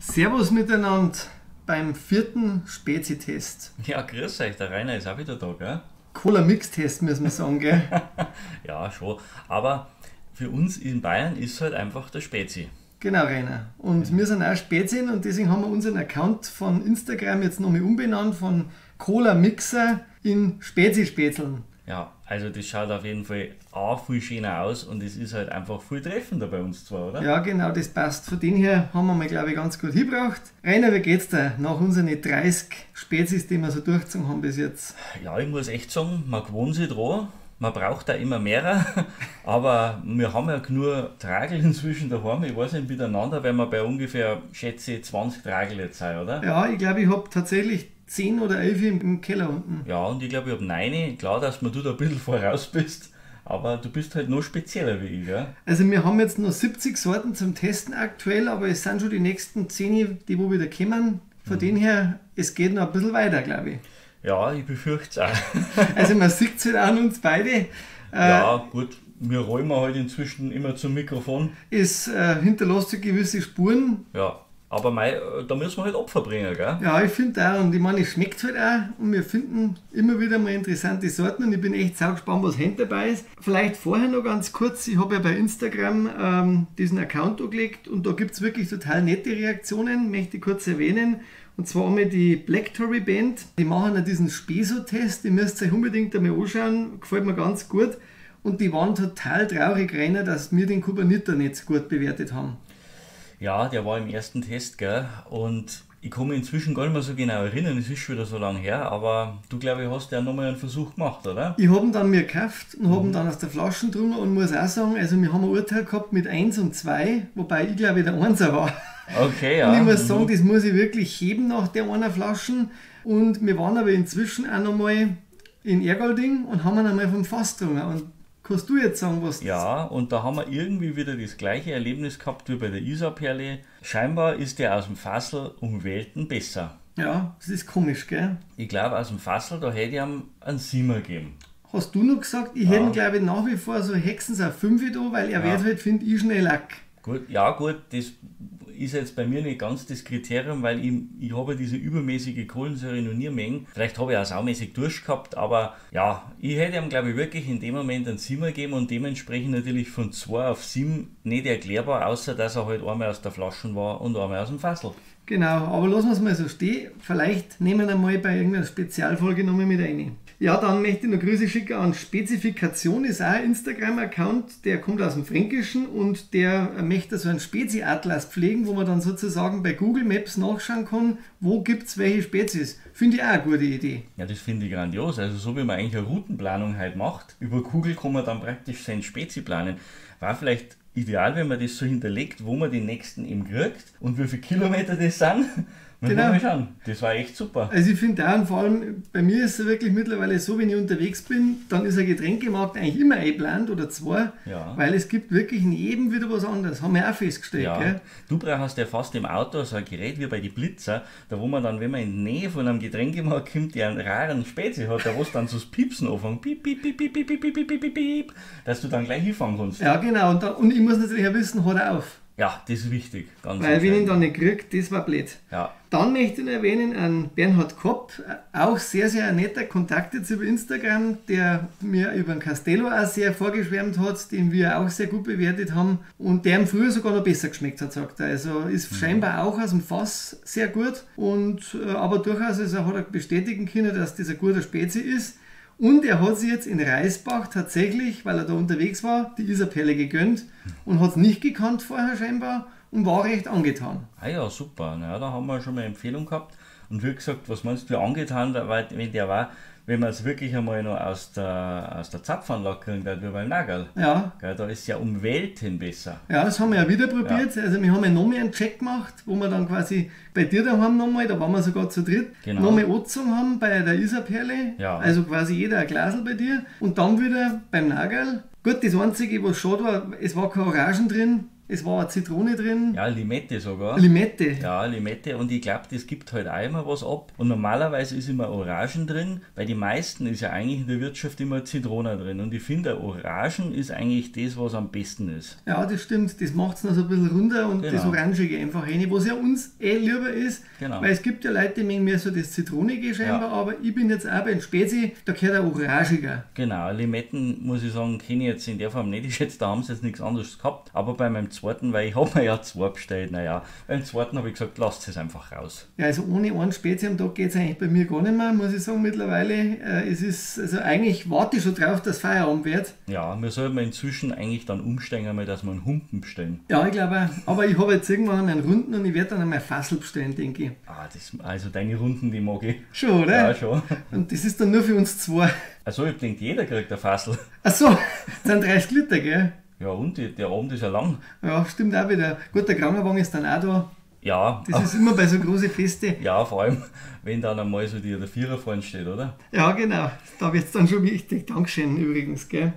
Servus miteinander beim vierten Spezi-Test. Ja, grüß euch, der Rainer ist auch wieder da, gell? Cola-Mix-Test müssen wir sagen, gell? Ja, schon. Aber für uns in Bayern ist halt einfach der Spezi. Genau, Rainer. Und wir sind auch Spezien und deswegen haben wir unseren Account von Instagram jetzt nochmal umbenannt von Cola Mixer in Spezi-Spätzeln. Ja, also das schaut auf jeden Fall auch viel schöner aus und es ist halt einfach viel treffender bei uns zwar, oder? Ja, genau, das passt. Von dem her haben wir mal, glaube ich, ganz gut hingebracht. Rainer, wie geht's dir nach unseren 30 Spezies, die wir so durchgezogen haben bis jetzt? Ja, ich muss echt sagen, man gewohnt sich dran. Man braucht da immer mehrer, aber wir haben ja nur Tragel inzwischen daheim. Ich weiß nicht, miteinander werden wir bei ungefähr, schätze ich, 20 Tragel jetzt sein, oder? Ja, ich glaube, ich habe tatsächlich 10 oder 11 im Keller unten. Ja, und ich glaube, ich habe 9. Klar, dass du da ein bisschen voraus bist, aber du bist halt noch spezieller wie ich, gell? Also wir haben jetzt noch 70 Sorten zum Testen aktuell, aber es sind schon die nächsten 10, die wo wieder kommen. Von denen her, es geht noch ein bisschen weiter, glaube ich. Ja, ich befürchte es auch. Also man sieht es halt auch an uns beide. Ja, gut, wir räumen halt inzwischen immer zum Mikrofon. Es hinterlässt halt gewisse Spuren. Ja, aber mei, da müssen wir halt Opfer bringen, gell? Ja, ich finde auch, und ich meine, es schmeckt halt auch und wir finden immer wieder mal interessante Sorten und ich bin echt sau gespannt, was heute dabei ist. Vielleicht vorher noch ganz kurz, ich habe ja bei Instagram diesen Account angelegt und da gibt's wirklich total nette Reaktionen, möchte ich kurz erwähnen. Und zwar einmal die Black Tory Band, die machen ja diesen Speso-Test, die müsst ihr euch unbedingt einmal anschauen, gefällt mir ganz gut. Und die waren total traurig, Rainer, dass wir den Cubanita nicht so gut bewertet haben. Ja, der war im ersten Test, gell? Und ich kann mich inzwischen gar nicht mehr so genau erinnern, es ist schon wieder so lange her, aber du, glaube ich, hast ja nochmal einen Versuch gemacht, oder? Ich hab ihn dann mir gekauft und hab ihn dann aus der Flasche getrunken und muss auch sagen, also wir haben ein Urteil gehabt mit 1 und 2, wobei ich, glaube ich, der 1er war. Okay, ja. Und ich muss sagen, das muss ich wirklich heben nach der einer Flasche. Und wir waren aber inzwischen auch nochmal in Ergolding und haben ihn einmal vom Fass getrunken. Und kannst du jetzt sagen, was Ja, und da haben wir irgendwie wieder das gleiche Erlebnis gehabt wie bei der Isarperle. Scheinbar ist der aus dem Fassel um Welten besser. Ja, das ist komisch, gell? Ich glaube, aus dem Fassel, da hätte ich ihm einen 7er gegeben. Hast du noch gesagt, ich hätte ihn, glaube ich, nach wie vor so höchstens auf 5 da, weil er wird halt, finde ich, schnell lack. Gut, ja gut, das ist jetzt bei mir nicht ganz das Kriterium, weil ich habe ja diese übermäßige Kohlensäure noch nie mengen. Vielleicht habe ich auch saumäßig Durst gehabt, aber ja, ich hätte ihm, glaube ich, wirklich in dem Moment einen 7er gegeben und dementsprechend natürlich von 2 auf 7 nicht erklärbar, außer dass er halt einmal aus der Flasche war und einmal aus dem Fassel. Genau, aber lassen wir es mal so stehen. Vielleicht nehmen wir ihn mal bei irgendeiner Spezialfolge nochmal mit rein. Ja, dann möchte ich noch Grüße schicken an Spezifikation, ist auch ein Instagram-Account, der kommt aus dem Fränkischen und der möchte so einen Spezi-Atlas pflegen, wo man dann sozusagen bei Google Maps nachschauen kann, wo gibt's welche Spezies. Finde ich auch eine gute Idee. Ja, das finde ich grandios. Also so wie man eigentlich eine Routenplanung halt macht, über Google kann man dann praktisch seinen Spezi planen. War vielleicht ideal, wenn man das so hinterlegt, wo man den nächsten eben kriegt und wie viele Kilometer das sind. Genau. Mal schauen. Das war echt super. Also ich finde auch, und vor allem bei mir ist es wirklich mittlerweile so, wenn ich unterwegs bin, dann ist ein Getränkemarkt eigentlich immer eingeplant oder zwei, weil es gibt wirklich in jedem wieder was anderes. Haben wir auch festgestellt. Ja. Gell? Du brauchst ja fast im Auto so ein Gerät wie bei den Blitzer, da wo man dann, wenn man in die Nähe von einem Getränkemarkt kommt, der einen raren Spezi hat, da wo es dann so das Piepsen anfängt, piep, piep, piep, piep, piep, piep, piep, piep, piep, piep, dass du dann gleich hinfahren kannst. Ja, genau. Und ich muss natürlich auch wissen, hat er auf. Ja, das ist wichtig. Ganz weil wenn ich ihn entscheidend. dann nicht kriege, das war blöd. Ja. Dann möchte ich noch erwähnen an Bernhard Kopp, auch sehr, sehr netter Kontakt jetzt über Instagram, der mir über den Castello auch sehr vorgeschwärmt hat, den wir auch sehr gut bewertet haben und der ihm früher sogar noch besser geschmeckt hat, sagt er. Also ist scheinbar auch aus dem Fass sehr gut, und aber durchaus, also hat er bestätigen können, dass das ein guter Spezi ist. Und er hat sich jetzt in Reisbach tatsächlich, weil er da unterwegs war, die Isarperle gegönnt und hat's nicht gekannt vorher scheinbar und war recht angetan. Ah ja, super. Na ja, da haben wir schon mal eine Empfehlung gehabt. Und wie gesagt, was meinst du, wie angetan, weil, wenn der war, wenn man es wirklich einmal noch aus der Zapfanlage kriegen hat, wie beim Nagel. Gell, da ist ja um Welten besser. Ja, das haben wir ja wieder probiert. Also wir haben ja noch mehr einen Check gemacht, wo wir dann quasi bei dir daheim nochmal, da waren wir sogar zu dritt, nochmal angezogen haben bei der Isarperle. Also quasi jeder ein Glasl bei dir. Und dann wieder beim Nagel. Gut, das Einzige, was schade war, es war kein Orangen drin. Es war eine Zitrone drin. Ja, Limette sogar. Limette. Ja, Limette und ich glaube, das gibt halt auch immer was ab. Und normalerweise ist immer Orangen drin. Bei den meisten ist ja eigentlich in der Wirtschaft immer Zitrone drin. Und ich finde, Orangen ist eigentlich das, was am besten ist. Ja, das stimmt. Das macht es noch so ein bisschen runder und Genau. das Orangige einfach rein, was ja uns eh lieber ist. Genau. Weil es gibt ja Leute, die mögen mehr so das Zitronige scheinbar, Ja. aber ich bin jetzt auch bei den Spezi, da gehört ein Orangiger. Genau, Limetten muss ich sagen, kenne ich jetzt in der Form nicht. Ich schätze, da haben sie jetzt nichts anderes gehabt. Aber bei meinem zweiten, weil ich habe mir ja zwei bestellt, naja, beim zweiten habe ich gesagt, lasst es einfach raus. Ja, also ohne einen Spezi am Tag geht es eigentlich bei mir gar nicht mehr, muss ich sagen, mittlerweile. Es ist, also eigentlich warte ich schon drauf, dass Feierabend wird. Ja, wir sollten inzwischen eigentlich dann umsteigen, einmal, dass wir einen Humpen bestellen. Ja, ich glaube auch. Aber ich habe jetzt irgendwann einmal einen Runden und ich werde dann einmal Fassel bestellen, denke ich. Ah, das, also deine Runden, die mag ich. Schon, oder? Ja, schon. Und das ist dann nur für uns zwei. Also ich denke, jeder kriegt eine Fassel. Ach so, das sind 30 Liter, gell? Ja, und der Abend ist ja lang. Ja, stimmt auch wieder. Gut, der Krankenwagen ist dann auch da. Ja, Das ist immer bei so großen Feste. ja, vor allem, wenn dann einmal so der Vierer vorne steht, oder? Ja, genau. Da wird es dann schon wichtig. Dankeschön übrigens, gell?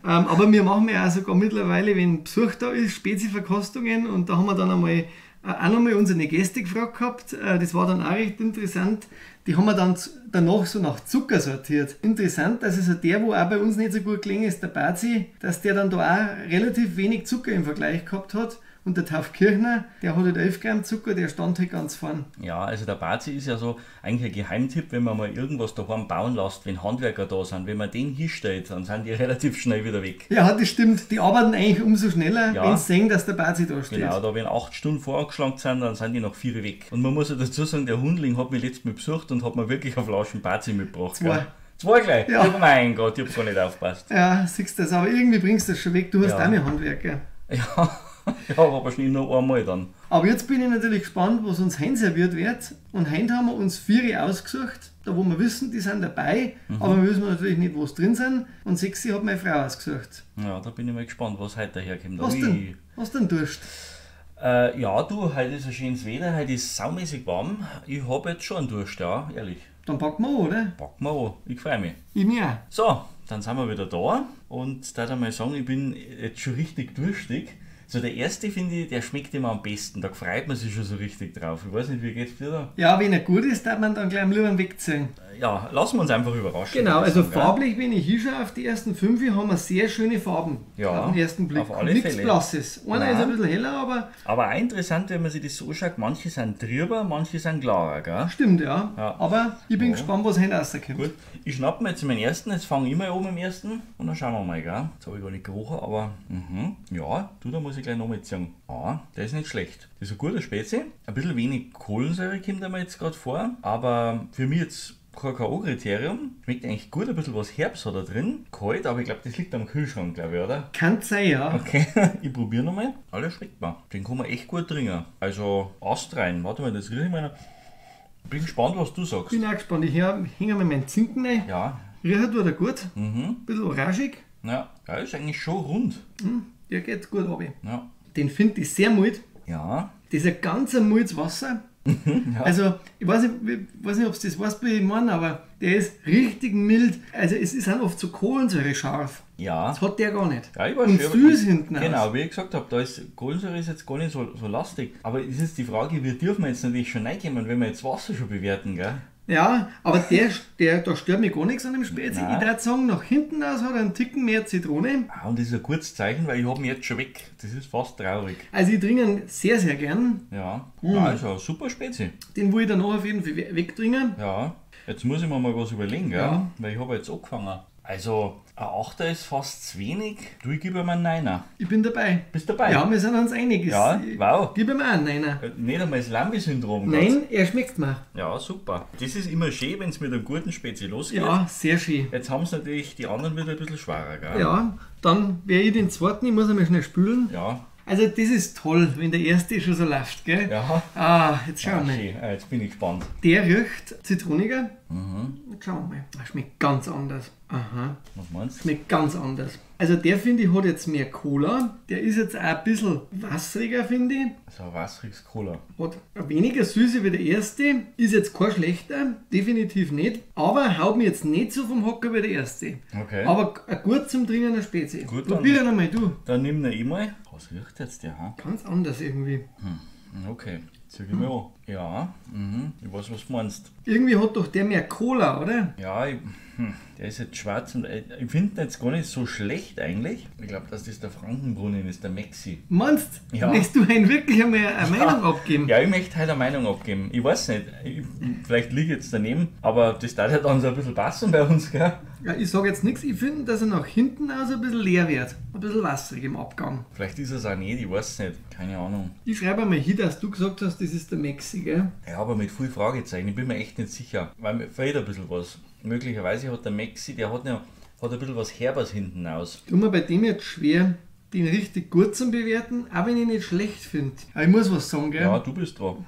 Aber wir machen ja auch sogar mittlerweile, wenn Besuch da ist, Spezi-Verkostungen und da haben wir dann einmal auch nochmal unsere Gäste gefragt gehabt. Das war dann auch recht interessant. Die haben wir dann danach so nach Zucker sortiert. Interessant, dass also der, wo auch bei uns nicht so gut gelingen ist, der Bazi, dass der dann da auch relativ wenig Zucker im Vergleich gehabt hat. Und der Taufkirchner, der hat halt 11 Gramm Zucker, der stand halt ganz vorn. Ja, also der Bazi ist ja so eigentlich ein Geheimtipp, wenn man mal irgendwas daheim bauen lässt, wenn Handwerker da sind, wenn man den hinstellt, dann sind die relativ schnell wieder weg. Ja, das stimmt. Die arbeiten eigentlich umso schneller, Ja. wenn sie sehen, dass der Bazi da steht. Genau, da wenn 8 Stunden vorangeschlagen sind, dann sind die noch 4 weg. Und man muss ja dazu sagen, der Hundling hat mich letztes Mal besucht und hat mir wirklich eine Flasche Bazi mitgebracht. Zwei. Gell? Zwei gleich? Ja. Oh mein Gott, ich hab gar nicht aufgepasst. Ja, siehst du das, aber irgendwie bringst du das schon weg. Du hast Ja. auch mehr Handwerker. Ja, ja, aber wahrscheinlich nur einmal dann. Aber jetzt bin ich natürlich gespannt, was uns heute serviert wird. Und heute haben wir uns 4 ausgesucht, da wo wir wissen, die sind dabei, aber wir wissen natürlich nicht, wo sie drin sind. Und 6 hat meine Frau ausgesucht. Ja, da bin ich mal gespannt, was heute daherkommt. Was Ui. denn? Was denn Durst? Ja, du, heute ist ein schönes Wetter, heute ist saumäßig warm. Ich hab jetzt schon einen Durst, ja, ehrlich. Dann packen wir an, oder? Packen wir an, ich freu mich. Ich mir auch. So, dann sind wir wieder da und da mal sagen, ich bin jetzt schon richtig durstig. So, der erste, finde ich, der schmeckt immer am besten. Da freut man sich schon so richtig drauf. Ich weiß nicht, wie geht's dir da? Ja, wenn er gut ist, darf man dann gleich am lieber wegziehen. Ja, lassen wir uns einfach überraschen. Genau, würde ich also sagen, gell? farblich, wenn ich hinschaue auf die ersten 5, haben wir sehr schöne Farben. Ja, auf den ersten Blick. auf alle Nichts Fälle. Blasses. Einer Nein. ist ein bisschen heller, aber Aber auch interessant, wenn man sich das so anschaut, manche sind trüber, manche sind klarer, gell? stimmt, ja. Ja. Aber ich bin gespannt, was heute rauskommt. Gut, ich schnapp mir jetzt meinen ersten, jetzt fange ich mal oben im ersten und dann schauen wir mal, gell? Jetzt habe ich gar nicht gerochen, aber ja, du, da muss ich gleich nochmal ziehen. Ah, der ist nicht schlecht. Das ist ein guter Spezi. Ein bisschen wenig Kohlensäure kommt mir jetzt gerade vor, aber für mich jetzt kein K.O.-Kriterium. Schmeckt eigentlich gut, ein bisschen was Herbst hat er drin. Kalt, aber ich glaube, das liegt am Kühlschrank, glaube ich, oder? Kann sein, ja. Okay, ich probiere nochmal. Alles schmeckt mir. Den kann man echt gut trinken. Also, astrein. Warte mal, das rieche ich mal noch. Bin gespannt, was du sagst. Bin auch gespannt. Ich hänge mal meinen Zinken rein. Ja, Riecht tut er gut. Ein bisschen orangig. ja, ja, ist eigentlich schon rund. Der geht gut runter. Ja. Den finde ich sehr mild. Ja. Das ist ein ganz ein mildes Wasser. Also, ich weiß nicht, ob du das weißt, wie ich meine, aber der ist richtig mild. Also, es ist auch oft so Kohlensäure scharf. Ja. Das hat der gar nicht. Ja, ich weiß Und schon. süß hinten raus. Genau, wie ich gesagt habe, da ist Kohlensäure ist jetzt gar nicht so lastig. Aber es ist die Frage, wir dürfen jetzt natürlich schon reinkommen, wenn wir jetzt Wasser schon bewerten, gell? Ja, aber da stört mich gar nichts an dem Spezi. Nein. Ich würde sagen, nach hinten raus hat er einen Ticken mehr Zitrone. Ah, und das ist ein gutes Zeichen, weil ich habe ihn jetzt schon weg. Das ist fast traurig. Also ich trinke ihn sehr, sehr gern. Ja, ja, ist ein super Spezi. Den will ich danach auf jeden Fall wegtrinken. Ja, jetzt muss ich mir mal was überlegen, gell? Ja. Weil ich habe jetzt angefangen. Also, ein Achter ist fast zu wenig. Du, ich gebe ihm einen Neiner. Ich bin dabei. Bist dabei? Ja, wir sind uns einig. Ja, wow. Gib ihm auch einen Neiner. Nicht einmal das Lambi-Syndrom. grad. Nein, er schmeckt mir. Ja, super. Das ist immer schön, wenn es mit einem guten Spezi losgeht. Ja, sehr schön. Jetzt haben es natürlich die anderen wieder ein bisschen schwerer, gell? Ja, dann werde ich den zweiten, ich muss einmal schnell spülen. Ja. Also das ist toll, wenn der erste schon so läuft, gell? Ja. Ah, jetzt schauen wir mal. Okay, jetzt bin ich gespannt. Der riecht zitroniger. Jetzt schauen wir mal. Das schmeckt ganz anders. Aha. Was meinst du? Schmeckt ganz anders. Also der, finde ich, hat jetzt mehr Cola. Der ist jetzt auch ein bisschen wassriger, finde ich. So ein wassriges Cola. Hat weniger Süße wie der erste. Ist jetzt kein schlechter, definitiv nicht. Aber haut mir jetzt nicht so vom Hocker wie der erste. Okay. Aber gut zum Trinken eine Spezi. Gut, probier ihn einmal, du. Dann nimm ihn eh mal. Was riecht jetzt der? Ha? Ganz anders irgendwie. Okay, zieh ich mal an. Ja, ich weiß, was du meinst. Irgendwie hat doch der mehr Cola, oder? Ja, der ist jetzt schwarz und ich finde ihn jetzt gar nicht so schlecht eigentlich. Ich glaube, dass das der Frankenbrunnen ist, der Maxi. Meinst du? Ja. Möchtest du einen wirklich einmal eine Meinung abgeben? Ja, ich möchte heute eine Meinung abgeben. Ich weiß nicht, vielleicht liege ich jetzt daneben, aber das darf ja dann so ein bisschen passen bei uns, gell? Ja, ich sage jetzt nichts, ich finde, dass er nach hinten aus ein bisschen leer wird. Ein bisschen wasserig im Abgang. Vielleicht ist es auch nicht, ich weiß nicht. Keine Ahnung. Ich schreibe einmal hin, dass du gesagt hast, das ist der Maxi, gell? Ja, aber mit viel Fragezeichen, ich bin mir echt nicht sicher, weil mir fehlt ein bisschen was. Möglicherweise hat der Maxi, der hat ja hat ein bisschen was Herbes hinten aus. Tut mir bei dem jetzt schwer, den richtig gut zu bewerten, auch wenn ich ihn nicht schlecht finde. Aber ich muss was sagen, gell? Ja, du bist dran.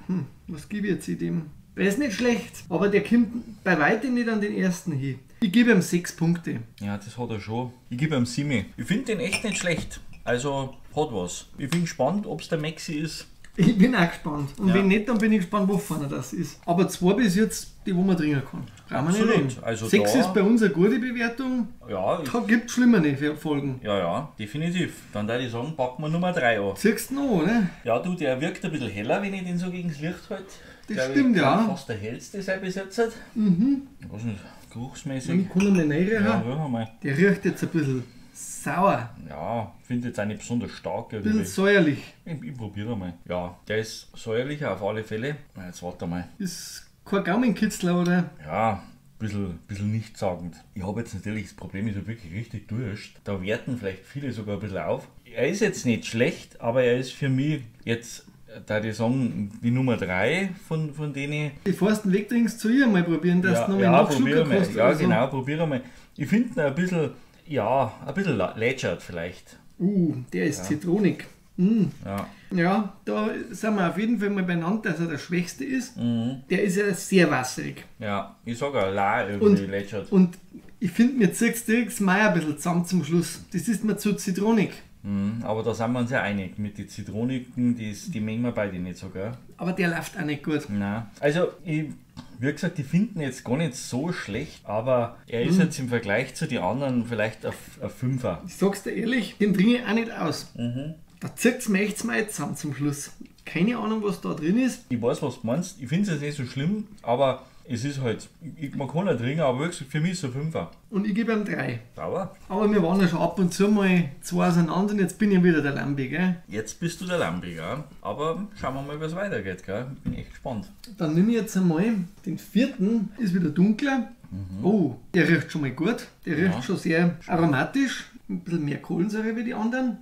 Was gebe ich jetzt dem? Der ist nicht schlecht, aber der kommt bei weitem nicht an den ersten hin. Ich gebe ihm 6 Punkte. Ja, das hat er schon. Ich gebe ihm 7. Ich finde den echt nicht schlecht. Also, hat was. Ich bin gespannt, ob es der Maxi ist. Ich bin auch gespannt. Und ja. Wenn nicht, dann bin ich gespannt, wovon er das ist. Aber 2 bis jetzt, die wo man trinken kann. Brauchen wir nicht reden. Also 6 ist bei uns eine gute Bewertung. Ja, da gibt es schlimmere Folgen. Ja, ja, definitiv. Dann würde ich sagen, packen wir Nummer 3 an. Ziehst du noch, oder? Ja, du, der wirkt ein bisschen heller, wenn ich den so gegen das Licht halte. Das der stimmt, ja. Fast der hellste sein bis jetzt. Mhm. Ich weiß nicht, geruchsmäßig. Ich kann ihn mal reinriechen. Ja, riechen wir mal. Der riecht jetzt ein bisschen sauer. Ja, finde jetzt auch nicht besonders stark. Ein bisschen säuerlich. Ich probiere mal. Ja, der ist säuerlicher auf alle Fälle. Na, jetzt warte mal. Ist kein Gaumenkitzler, oder? Ja, ein bisschen nichtssagend. Ich habe jetzt natürlich das Problem, ich habe wirklich richtig Durst. Da werten vielleicht viele sogar ein bisschen auf. Er ist jetzt nicht schlecht, aber er ist für mich jetzt, da die sagen, die Nummer 3 von denen. Bevor du den Weg trinkst, zu ihr mal probieren, dass ja, du nochmal ja, nachschlucken kannst. Ja, so. Genau, probiere mal. Ich finde ihn ein bisschen, ja, ein bisschen lätschert vielleicht. Der ist zitronig. Mm. Ja. Ja, da sind wir auf jeden Fall mal beieinander, dass er der Schwächste ist. Mhm. Der ist ja sehr wasserig. Ja, ich sag auch, la irgendwie lätschert. Und ich finde, mir zieht es direkt mal ein bisschen zusammen zum Schluss. Das ist mir zu zitronig. Mhm, aber da sind wir uns ja einig. Mit den Zitronigen, die mengen wir beide nicht so, gell? Aber der läuft auch nicht gut. Nein. Also, wie gesagt, die finden jetzt gar nicht so schlecht, aber er ist jetzt im Vergleich zu den anderen vielleicht ein Fünfer. Ich sag's dir ehrlich, den trinke ich auch nicht aus. Mhm. Da zieht's mir echt mal zusammen zum Schluss. Keine Ahnung, was da drin ist. Ich weiß, was du meinst. Ich finde es jetzt nicht so schlimm, aber es ist halt, man kann nicht trinken, aber wirklich, für mich ist es ein Fünfer. Und ich gebe ihm 3. Sauber. Aber wir waren ja schon ab und zu mal 2 auseinander und jetzt bin ich wieder der Lambi, gell? Jetzt bist du der Lambi, gell? Aber schauen wir mal, wie es weitergeht, gell? Bin echt gespannt. Dann nehme ich jetzt einmal den 4., ist wieder dunkler. Mhm. Oh, der riecht schon mal gut. Der riecht schon sehr aromatisch. Ein bisschen mehr Kohlensäure wie die anderen.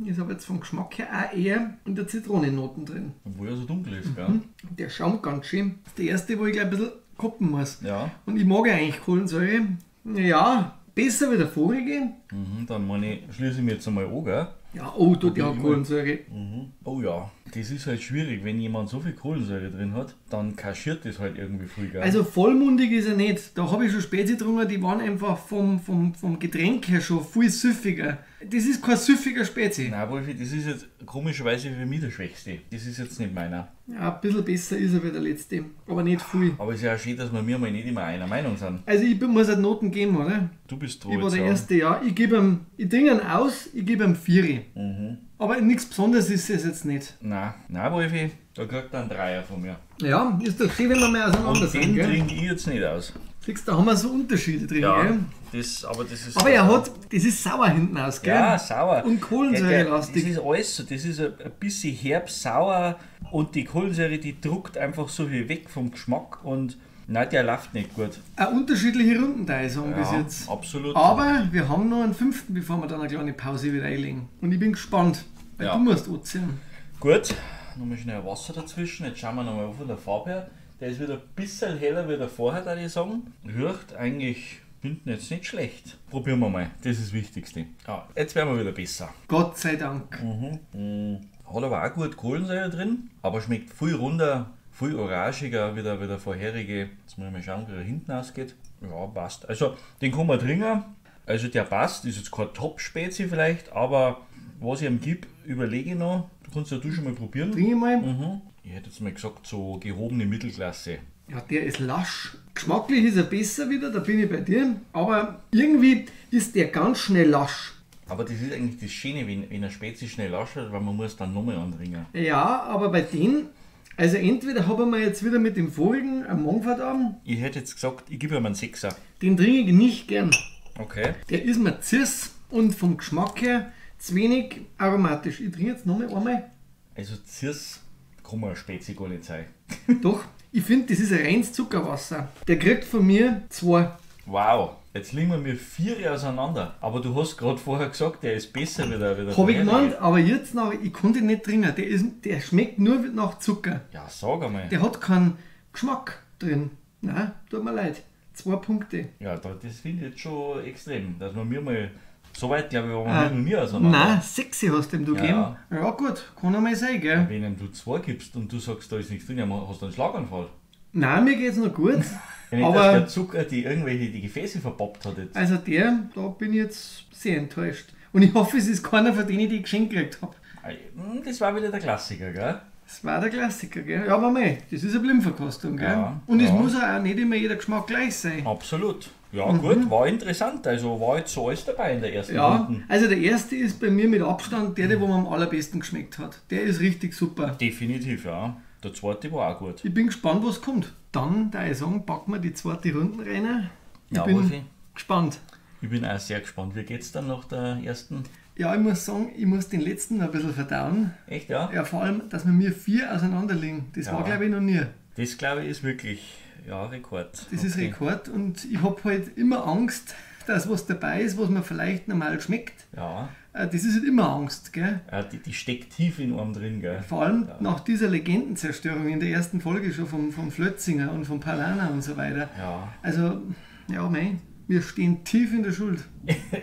Ist aber jetzt vom Geschmack her auch eher in der Zitronennoten drin. Obwohl er so dunkel ist, gell? Mhm. Der schaumt ganz schön. Das ist der erste, wo ich gleich ein bisschen koppen muss. Ja. Und ich mag ja eigentlich Kohlensäure. Ja, besser wie der vorige. Mhm, dann meine, schließe ich mir jetzt einmal an, gell? Ja, oh, du, der hat Kohlensäure. Mhm. Oh ja, das ist halt schwierig, wenn jemand so viel Kohlensäure drin hat, dann kaschiert das halt irgendwie viel, gell? Also vollmundig ist er nicht. Da habe ich schon Spezi getrunken, die waren einfach vom Getränk her schon viel süffiger. Das ist kein süffiger Spezi. Nein, Wolfi, das ist jetzt komischerweise für mich der Schwächste. Das ist jetzt nicht meiner. Ja, ein bisschen besser ist er wie der letzte, aber nicht viel. Aber es ist ja auch schön, dass wir mal nicht immer einer Meinung sind. Also ich muss halt Noten geben, oder? Du bist dran. Ich war der ja. Erste, ja. Ich gebe ihm, ich trinke ihn aus, ich gebe ihm 4. Mhm. Aber nichts Besonderes ist es jetzt nicht. Nein, nein, Wolfi, da kriegt er einen 3er von mir. Ja, ist doch schön, wenn wir mal auseinander Und sind, den gell? trinke ich jetzt nicht aus. Siehst du, da haben wir so Unterschiede drin, Ja, gell? das, aber das ist... Aber er hat, das ist sauer hinten aus, gell? Ja, sauer. Und kohlensäurelastig. Das ist alles so, das ist ein bisschen herb, sauer und die Kohlensäure, die druckt einfach so viel weg vom Geschmack und nein, der läuft nicht gut. Auch unterschiedliche Runden da ist bis Ja, jetzt. absolut. Aber wir haben noch einen 5., bevor wir dann eine kleine Pause wieder einlegen. Und ich bin gespannt, weil Ja. du musst anziehen. Gut, nochmal schnell Wasser dazwischen. Jetzt schauen wir nochmal von der Farbe her. Der ist wieder ein bisschen heller wie der vorher, würde ich sagen. Riecht eigentlich, finden jetzt nicht schlecht. Probieren wir mal, das ist das Wichtigste. Ja, jetzt werden wir wieder besser. Gott sei Dank. Mhm. Hat aber auch gut Kohlensäure drin, aber schmeckt viel runder, viel orangiger wie der vorherige. Jetzt muss ich mal schauen, wie er hinten ausgeht. Ja, passt. Also, den kann man trinken. Also der passt, ist jetzt kein Top-Spezi vielleicht, aber was ich ihm gebe, überlege ich noch. Du kannst ja du schon mal probieren. Trink ich mal. Mhm. Ich hätte jetzt mal gesagt, so gehobene Mittelklasse. Ja, der ist lasch. Geschmacklich ist er besser wieder, da bin ich bei dir. Aber irgendwie ist der ganz schnell lasch. Aber das ist eigentlich das Schöne, wenn ein Spezi schnell lasch wird, weil man muss dann nochmal antrinken. Ja, aber bei denen, also entweder habe ich mir jetzt wieder mit dem vorigen einen Magenverdarm. Ich hätte jetzt gesagt, ich gebe ihm einen 6er. Den trinke ich nicht gern. Okay. Der ist mir zis und vom Geschmack her zu wenig aromatisch. Ich trinke jetzt nochmal einmal. Also zis kann man ein Spezi gar nicht sein. Doch, ich finde, das ist ein reines Zuckerwasser. Der kriegt von mir 2. Wow, jetzt liegen wir 4 auseinander. Aber du hast gerade vorher gesagt, der ist besser wie der Hab ich vorherige. gemeint, aber jetzt noch, ich konnte ihn nicht trinken. Der schmeckt nur nach Zucker. Ja, sag einmal. Der hat keinen Geschmack drin. Nein, tut mir leid. 2 Punkte. Ja, das finde ich jetzt schon extrem, dass man mir mal so weit, glaube ich, waren wir noch nie auseinander. Nein, 6 hast du ihm du Ja. gegeben. Ja gut, kann ja mal sein, gell? Wenn ihm du 2 gibst und du sagst, da ist nichts drin, ja, hast du einen Schlaganfall. Nein, mir geht's noch gut. Ja, nicht, aber dass der Zucker die irgendwelche die Gefäße verpoppt hat jetzt. Also da bin ich jetzt sehr enttäuscht. Und ich hoffe, es ist keiner von denen, die ich geschenkt gekriegt hab. Das war wieder der Klassiker, gell? Das war der Klassiker, gell? Ja, aber mei, das ist eine Blindverkostung, gell? Ja, und es ja. muss auch nicht immer jeder Geschmack gleich sein. Absolut. Ja, gut, war interessant. Also war jetzt so alles dabei in der ersten Ja, Runde. also der erste ist bei mir mit Abstand der, wo mir am allerbesten geschmeckt hat. Der ist richtig super. Definitiv, ja. Der zweite war auch gut. Ich bin gespannt, was kommt. Dann, da ich sagen, packen wir die zweite Runde rein. Ich Ja, bin Wolfi. gespannt. Ich bin auch sehr gespannt. Wie geht's dann nach der ersten? Ja, ich muss sagen, ich muss den letzten noch ein bisschen verdauen. Echt, ja? Ja, vor allem, dass wir mir 4 auseinander liegen. Das Ja. war, glaube ich, noch nie. Das, glaube ich, ist wirklich, ja, Rekord. Das ist Okay. Rekord und ich hab halt immer Angst, dass was dabei ist, was mir vielleicht normal schmeckt. Ja. Das ist halt immer Angst, gell? Ja, die steckt tief in einem drin, gell? Vor allem nach dieser Legendenzerstörung in der ersten Folge schon vom Flötzinger und vom Paulaner und so weiter. Ja. Also, ja, mei, wir stehen tief in der Schuld.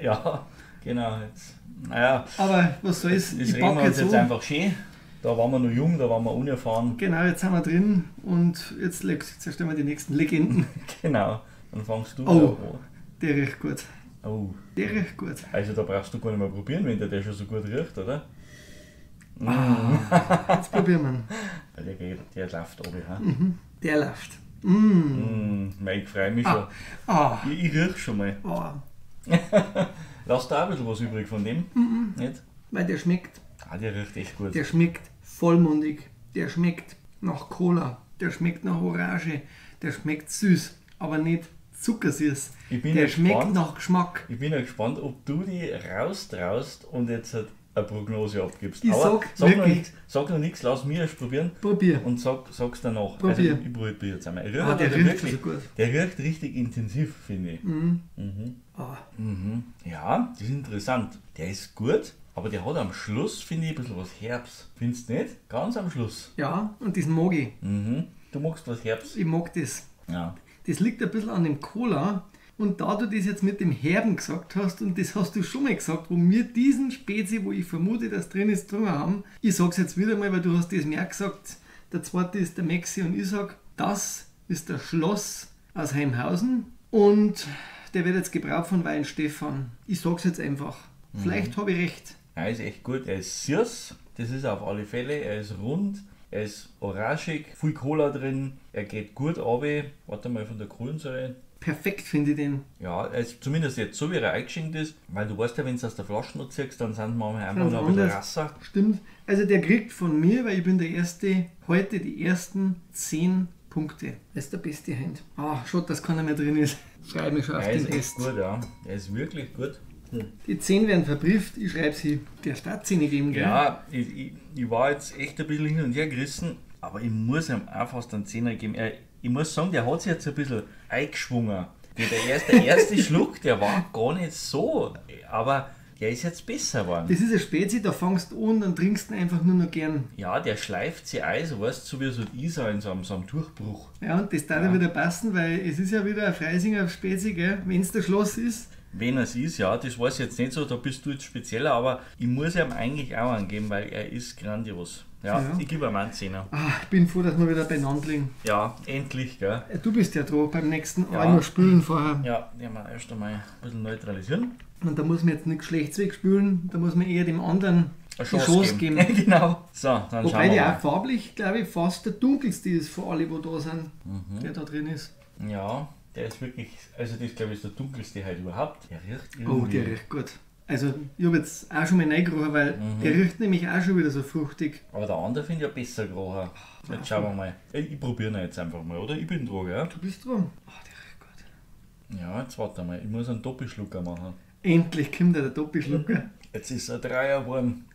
Ja, genau. Jetzt, naja, Aber was soll's, das ich reden pack wir uns jetzt jetzt an. einfach schön. Da waren wir noch jung, da waren wir unerfahren. Genau, jetzt sind wir drin und jetzt zerstören wir die nächsten Legenden. Genau, dann fangst du Oh. wieder an. Der riecht gut. Oh. Der riecht gut. Also da brauchst du gar nicht mehr probieren, wenn der schon so gut riecht, oder? Ah, jetzt probieren wir ihn. Der läuft runter, ha? Mhm. Der läuft. Mm. Ich freue mich schon. Ah. Ich riech schon mal. Ah. Lass da auch ein bisschen was übrig von dem? Mhm. Nicht? Weil der schmeckt. Ah, der riecht echt gut. Der schmeckt vollmundig. Der schmeckt nach Cola. Der schmeckt nach Orange. Der schmeckt süß, aber nicht zuckersüß. Ich bin Der ja schmeckt gespannt. nach Geschmack. Ich bin ja gespannt, ob du die raustraust und jetzt halt eine Prognose abgibst. Ich Aber sag wirklich. sag noch nichts, lass mir erst probieren. Probier. Und sag's danach. Probier. Also ich probier jetzt einmal. Riecht Ah, der aber riecht wirklich, so gut. Der riecht richtig intensiv, finde ich. Mhm. Mhm. Ah. Mhm. Ja, das ist interessant. Der ist gut, aber der hat am Schluss, finde ich, ein bisschen was Herbs. Findest du nicht? Ganz am Schluss. Ja, und das mag ich. Mhm. Du magst was Herbs. Ich mag das. Ja. Das liegt ein bisschen an dem Cola. Und da du das jetzt mit dem Herben gesagt hast, und das hast du schon mal gesagt, wo wir diesen Spezi, wo ich vermute, dass drin ist, drüber haben, ich sag's jetzt wieder mal, weil du hast das mir auch gesagt, der zweite ist der Maxi und ich sag, das ist der Schloss aus Heimhausen und der wird jetzt gebraucht von Weihenstephan. Ich sag's jetzt einfach. Vielleicht habe ich recht. Er ist echt gut, er ist süß, das ist er auf alle Fälle, er ist rund, er ist orangig, viel Cola drin, er geht gut runter. Warte mal von der Kohlensäure. Perfekt finde ich den. Ja, er ist zumindest jetzt so, wie er eingeschenkt ist, weil du weißt ja, wenn du aus der Flasche noch ziehst, dann sind manchmal einfach Ganz noch ein bisschen anders. rasser. Stimmt. Also der kriegt von mir, weil ich bin der Erste, heute die ersten 10 Punkte. Das ist der beste Hand. Ah, schade, dass keiner mehr drin ist. Schreibe mich schon auf Er den ist echt Rest. gut, ja. Er ist wirklich gut. Die 10 werden verbrieft, ich schreibe sie. Der Stadt 10 geben, gell? Ja, ich war jetzt echt ein bisschen hin und her gerissen, aber ich muss ihm auch fast einen Zehner geben. Ich muss sagen, der hat sich jetzt ein bisschen eingeschwungen. Der erste Schluck, der war gar nicht so, aber der ist jetzt besser geworden. Das ist eine Spezi, da fangst du an, dann trinkst du ihn einfach nur noch gern. Ja, der schleift sich ein, so weißt du, so wie so die Isar in so einem Durchbruch. Ja, und das darf ja wieder passen, weil es ist ja wieder ein Freisinger Spezi, gell? Wenn es der Schloss ist. Wenn es ist, ja, das weiß ich jetzt nicht so, da bist du jetzt spezieller, aber ich muss ihm eigentlich auch angeben, weil er ist grandios. Ja, Ja. ich gebe ihm einen Zehner. Ah, ich bin froh, dass wir wieder beieinander liegen. Ja, endlich, gell? Du bist ja dran beim nächsten. Ja. Ja. Einmal spülen vorher. Ja, den wir erst einmal ein bisschen neutralisieren. Und da muss man jetzt nichts Schlechtes wegspülen, da muss man eher dem anderen Eine die Chance geben. Genau. So, dann Wobei schauen wir der mal. auch farblich, glaube ich, fast der dunkelste ist von alle, wo da sind, Mhm. der da drin ist. Ja, der ist wirklich, also das glaube ich ist der dunkelste halt überhaupt. Der riecht irgendwie. Oh, der riecht gut. Also, ich habe jetzt auch schon mal reingerochen, weil der riecht nämlich auch schon wieder so fruchtig. Aber der andere finde ich ja besser gerochen. Jetzt schauen wir mal. Ich probiere ihn jetzt einfach mal, oder? Ich bin dran, gell? Du bist dran. Oh, der riecht gut. Ja, jetzt warte mal. Ich muss einen Doppelschlucker machen. Endlich kommt der Doppelschlucker. Jetzt ist ein Dreier geworden.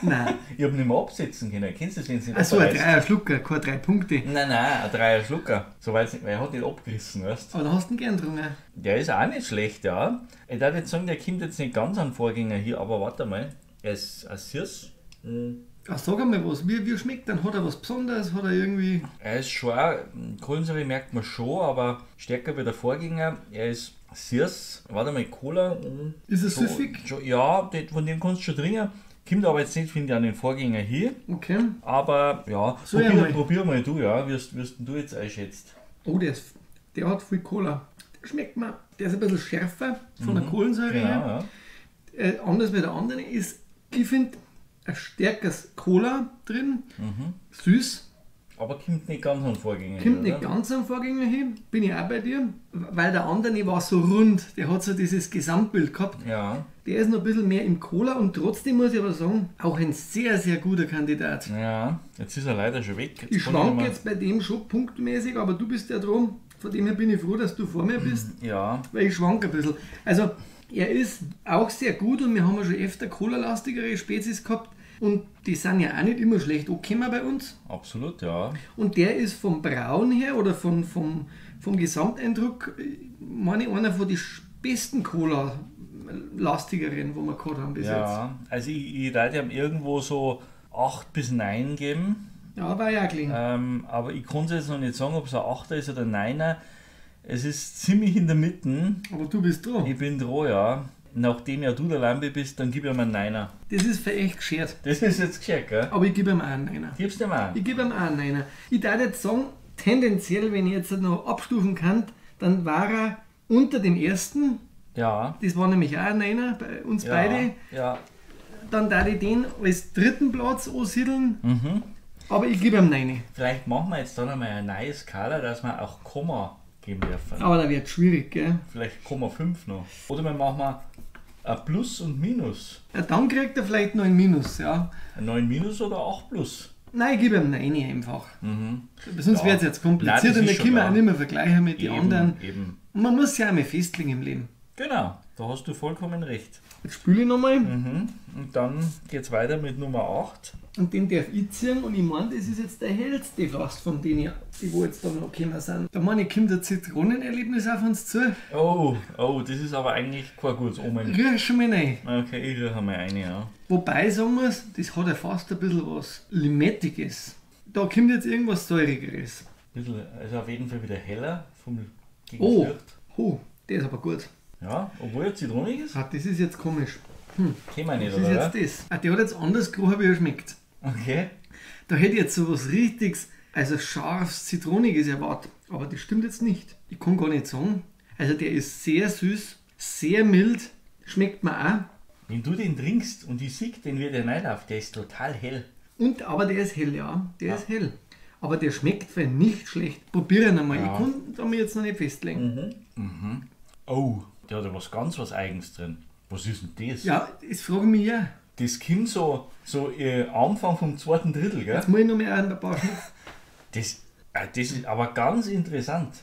Nein. Ich habe nicht mehr absetzen können. Kennst du das, wenn es nicht Achso, ein abreißt? Dreier-Schlucker, keine drei Punkte. Nein, nein, ein Dreier Schlucker. So weit's nicht, weil er hat nicht abgerissen, weißt du? Aber da hast du ihn gern getrunken. Der ist auch nicht schlecht, ja. Ich darf jetzt sagen, der kommt jetzt nicht ganz an Vorgänger hier, aber warte mal. Er ist ein süß. Ach, sag einmal was, wie schmeckt dann? Hat er was Besonderes? Hat er irgendwie. Er ist schon auch, Kohlensäure merkt man schon, aber stärker wie der Vorgänger. Er ist süß. Warte mal, Cola. Ist er Schon, süffig? schon, ja, von dem kannst du schon trinken. Kommt aber jetzt nicht, finde ich, an den Vorgänger hier. Okay. Aber ja, Soll ich mal? probier mal du, ja. Wirst du jetzt einschätzt. Oh, der hat viel Cola. Der schmeckt mir. Der ist ein bisschen schärfer von der Kohlensäure Genau, her. ja. Anders wie der andere ist, ich finde, ein stärkeres Cola drin. Süß. Aber kommt nicht ganz an den Vorgänger Kommt hier, nicht oder? ganz am Vorgänger hin, bin ich auch bei dir, weil der andere war so rund, der hat so dieses Gesamtbild gehabt. Ja, Der ist noch ein bisschen mehr im Cola und trotzdem muss ich aber sagen, auch ein sehr, sehr guter Kandidat. ja. Jetzt ist er leider schon weg. Jetzt Ich kann schwank mehr- jetzt bei dem schon punktmäßig, aber du bist ja dran. Von dem her bin ich froh, dass du vor mir bist, Ja, weil ich schwank ein bisschen. Also, er ist auch sehr gut und wir haben ja schon öfter cola-lastigere Spezies gehabt und die sind ja auch nicht immer schlecht angekommen bei uns. absolut, ja. Und der ist vom Braun her oder vom Gesamteindruck, meine ich, einer von den besten Cola-lastigeren, wo wir gehabt haben bis jetzt. Ja, also ich würde ihm irgendwo so 8 bis 9 geben. Ja, war ja auch gelingen. Aber ich kann es jetzt noch nicht sagen, ob es ein 8er ist oder ein 9er. Es ist ziemlich in der Mitte. Aber du bist dran. Ich bin dran, ja. Nachdem ja du der Lambi bist, dann gib ich ihm einen 9er. Das ist für echt geschert. Das ist jetzt geschert, gell? Aber ich gebe ihm auch einen Neiner. Gibst du ihm einen? Ich gebe ihm auch einen Neiner. Ich darf jetzt sagen, tendenziell, wenn ich jetzt noch abstufen kann, dann war er unter dem ersten. Ja. Das war nämlich auch ein Neiner bei uns Ja, beide. Ja. Dann darf ich den als dritten Platz ansiedeln. Mhm. Aber ich gebe ihm Neine. Vielleicht machen wir jetzt dann einmal eine neue Skala, dass wir auch Komma geben dürfen. Aber da wird schwierig, gell? Vielleicht Komma 5 noch. Oder wir machen mal ein Plus und Minus. Ja, dann kriegt er vielleicht noch ein Minus, ja. Ein 9 Minus oder 8 Plus. Nein, ich gebe ihm Neine einfach. Sonst Ja. wird es jetzt kompliziert Nein, das und ist wir schon können klar. auch nicht mehr vergleichen mit den anderen. Eben. Und man muss sich auch mal festlegen im Leben. Genau, da hast du vollkommen recht. Jetzt spüle ich nochmal. Mhm. Und dann geht's weiter mit Nummer 8. Und den darf ich ziehen und ich meine, das ist jetzt der hellste fast von denen, die wo jetzt da noch gekommen sind. Da meine ich, kommt ein Zitronenerlebnis auf uns zu. Oh, oh, das ist aber eigentlich kein gutes Omen. Riech schon mal rein. Okay, ich rieche mal eine, ja. Wobei ich sagen muss, das hat ja fast ein bisschen was Limettiges. Da kommt jetzt irgendwas Säurigeres. Bisschen, also auf jeden Fall wieder heller vom gegen Oh, das Licht. oh, der ist aber gut. Ja, obwohl er zitronig ist. Ah, das ist jetzt komisch. Kennen wir nicht, Was ist oder? jetzt das? Ah, der hat jetzt anders gerochen, wie er schmeckt. Okay. Da hätte ich jetzt so was richtiges, also scharfes, zitroniges erwartet. Aber das stimmt jetzt nicht. Ich kann gar nicht sagen. Also der ist sehr süß, sehr mild, schmeckt mir auch. Wenn du den trinkst und ich sehe den, wie der reinläuft, der ist total hell. Und, aber der ist hell, ja. Der ist hell. Aber der schmeckt für nicht schlecht. Probier ihn einmal. Ja. Ich kann da mir jetzt noch nicht festlegen. Oh, der hat ja was ganz was Eigens drin. Was ist denn das? Ja, das frage ich mich ja. Das kommt so Anfang vom zweiten Drittel, gell? Jetzt muss ich noch mehr ein paar Schluck. Das ist aber ganz interessant.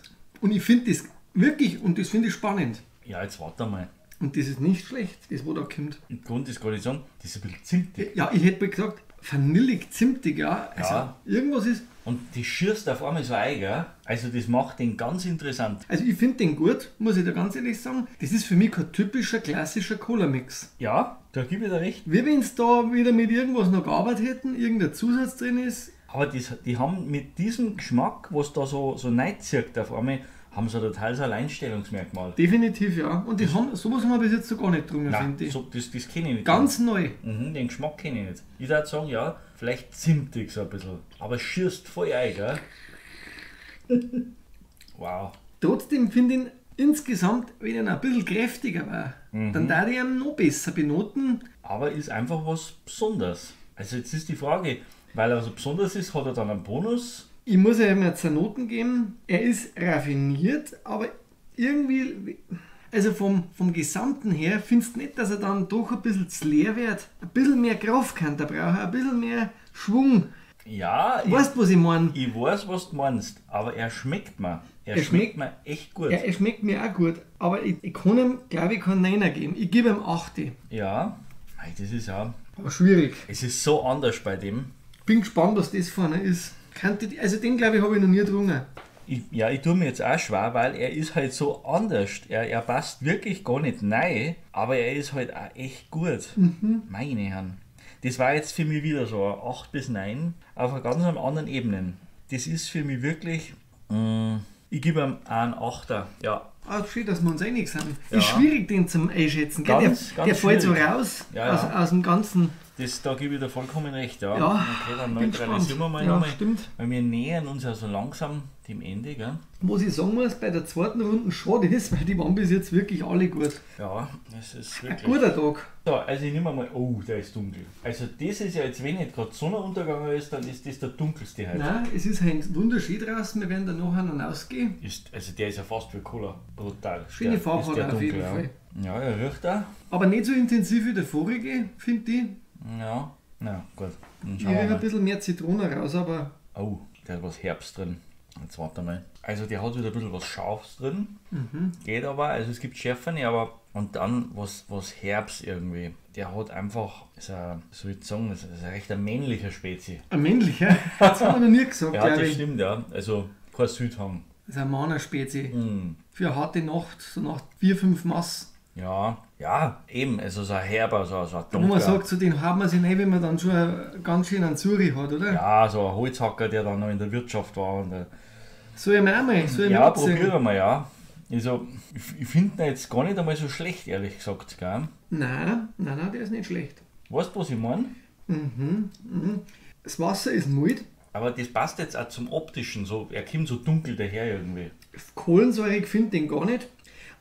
Und ich finde das wirklich, und das finde ich spannend. Ja, jetzt warte mal. Und das ist nicht schlecht, das wo da kommt. Ich konnte das gar nicht sagen. Das ist ein bisschen zimtig. Ja, ich hätte mal gesagt, vanillig, zimtig, ja. Also Ja. irgendwas ist. Und das schierst auf einmal so ein, gell? Also das macht den ganz interessant. Also ich finde den gut, muss ich da ganz ehrlich sagen. Das ist für mich kein typischer, klassischer Cola-Mix. Ja, da gebe ich dir recht. Wie wenn es da wieder mit irgendwas noch gearbeitet hätten, irgendein Zusatz drin ist. Aber die haben mit diesem Geschmack, was da so reinzieht auf einmal, haben so ein totales Alleinstellungsmerkmal. Definitiv, ja. Und die haben, sowas haben wir bis jetzt so gar nicht getrunken, finde ich. So, das kenne ich nicht. Ganz neu. Mhm, den Geschmack kenne ich nicht. Ich würde sagen, ja, vielleicht zimtig so ein bisschen. Aber schießt voll ein, gell? Wow. Trotzdem finde ich ihn insgesamt, wenn er ein bisschen kräftiger war, dann darf ich ihn noch besser benoten. Aber ist einfach was Besonderes. Also jetzt ist die Frage, weil er so besonders ist, hat er dann einen Bonus? Ich muss ihm jetzt eine Noten geben. Er ist raffiniert, aber irgendwie, also vom Gesamten her, findest du nicht, dass er dann doch ein bisschen zu leer wird? Ein bisschen mehr Kraft kann er brauchen, ein bisschen mehr Schwung. Ja, weißt du, was ich meine? Ich weiß, was du meinst, aber er schmeckt mir. Er schmeckt mir echt gut. Ja, er schmeckt mir auch gut, aber ich kann ihm, glaube ich, keinen Neiner geben. Ich gebe ihm 8. Ja, das ist auch. Aber schwierig. Es ist so anders bei dem. Bin gespannt, was das vorne ist. Also den, glaube ich, habe ich noch nie getrunken. Ich tue mir jetzt auch schwer, weil er ist halt so anders. Er passt wirklich gar nicht rein, aber er ist halt auch echt gut. Mhm. Meine Herren. Das war jetzt für mich wieder so ein 8 bis 9 auf einer ganz anderen Ebene. Das ist für mich wirklich, ich gebe ihm einen 8er. Ja. Ah, schön, dass wir uns einig sind. Ja. Ist schwierig, den zum Einschätzen. Gell? Ganz, der ganz fällt so schwierig. raus Ja, aus dem Ganzen. Da gebe ich dir vollkommen recht, ja. Ja, okay, dann bin neutralisieren wir mal ja, nochmal. Stimmt. Weil wir nähern uns ja so langsam dem Ende, gell? Was ich sagen muss, bei der zweiten Runde schade ist, weil die waren bis jetzt wirklich alle gut. Ja, das ist wirklich. Ein guter Tag. So, also ich nehme mal, oh, der ist dunkel. Also das ist ja jetzt, wenn nicht gerade Sonnenuntergang ist, dann ist das der dunkelste heute. Nein, es ist ein wunderschön draußen, wir werden da nachher noch rausgehen. Also der ist ja fast wie Cola, brutal. Schöne Farbe hat er auf jeden Fall. Ja, er riecht auch. Aber nicht so intensiv wie der vorige, finde ich. Ja, na gut. Dann Ich schauen wir rieche mal. ein bisschen mehr Zitrone raus, aber... Oh, der hat was Herbst drin. Jetzt warte mal. Also der hat wieder ein bisschen was Scharfes drin. Mhm. Geht aber, also es gibt Schärfe, aber... Und dann was Herbst irgendwie. Der hat einfach, ist ein, so ich sagen, ist ein recht ein männlicher Spezi. Ein männlicher? Das haben wir noch nie gesagt, ja, glaub das ich. stimmt, ja. Also kein Südhang. Das ist ein Manner-Spezi. Mhm. Für eine harte Nacht, so nach 4, 5 Mass. Ja, ja, eben, also so ein herber, so ein dunkler. Wo man sagt, so den haben wir sich nicht, wenn man dann schon ganz schön einen Zuri hat, oder? Ja, so ein Holzhacker, der dann noch in der Wirtschaft war. Und soll ich mir auch mal? Soll ich ja, mir probieren wir, ja. Also, ich finde ihn jetzt gar nicht einmal so schlecht, ehrlich gesagt, gell? Nein, nein, nein, der ist nicht schlecht. Weißt du, was ich meine? Mhm, mhm. Das Wasser ist mild. Aber das passt jetzt auch zum Optischen, so, er kommt so dunkel daher irgendwie. Kohlensäure, ich finde den gar nicht,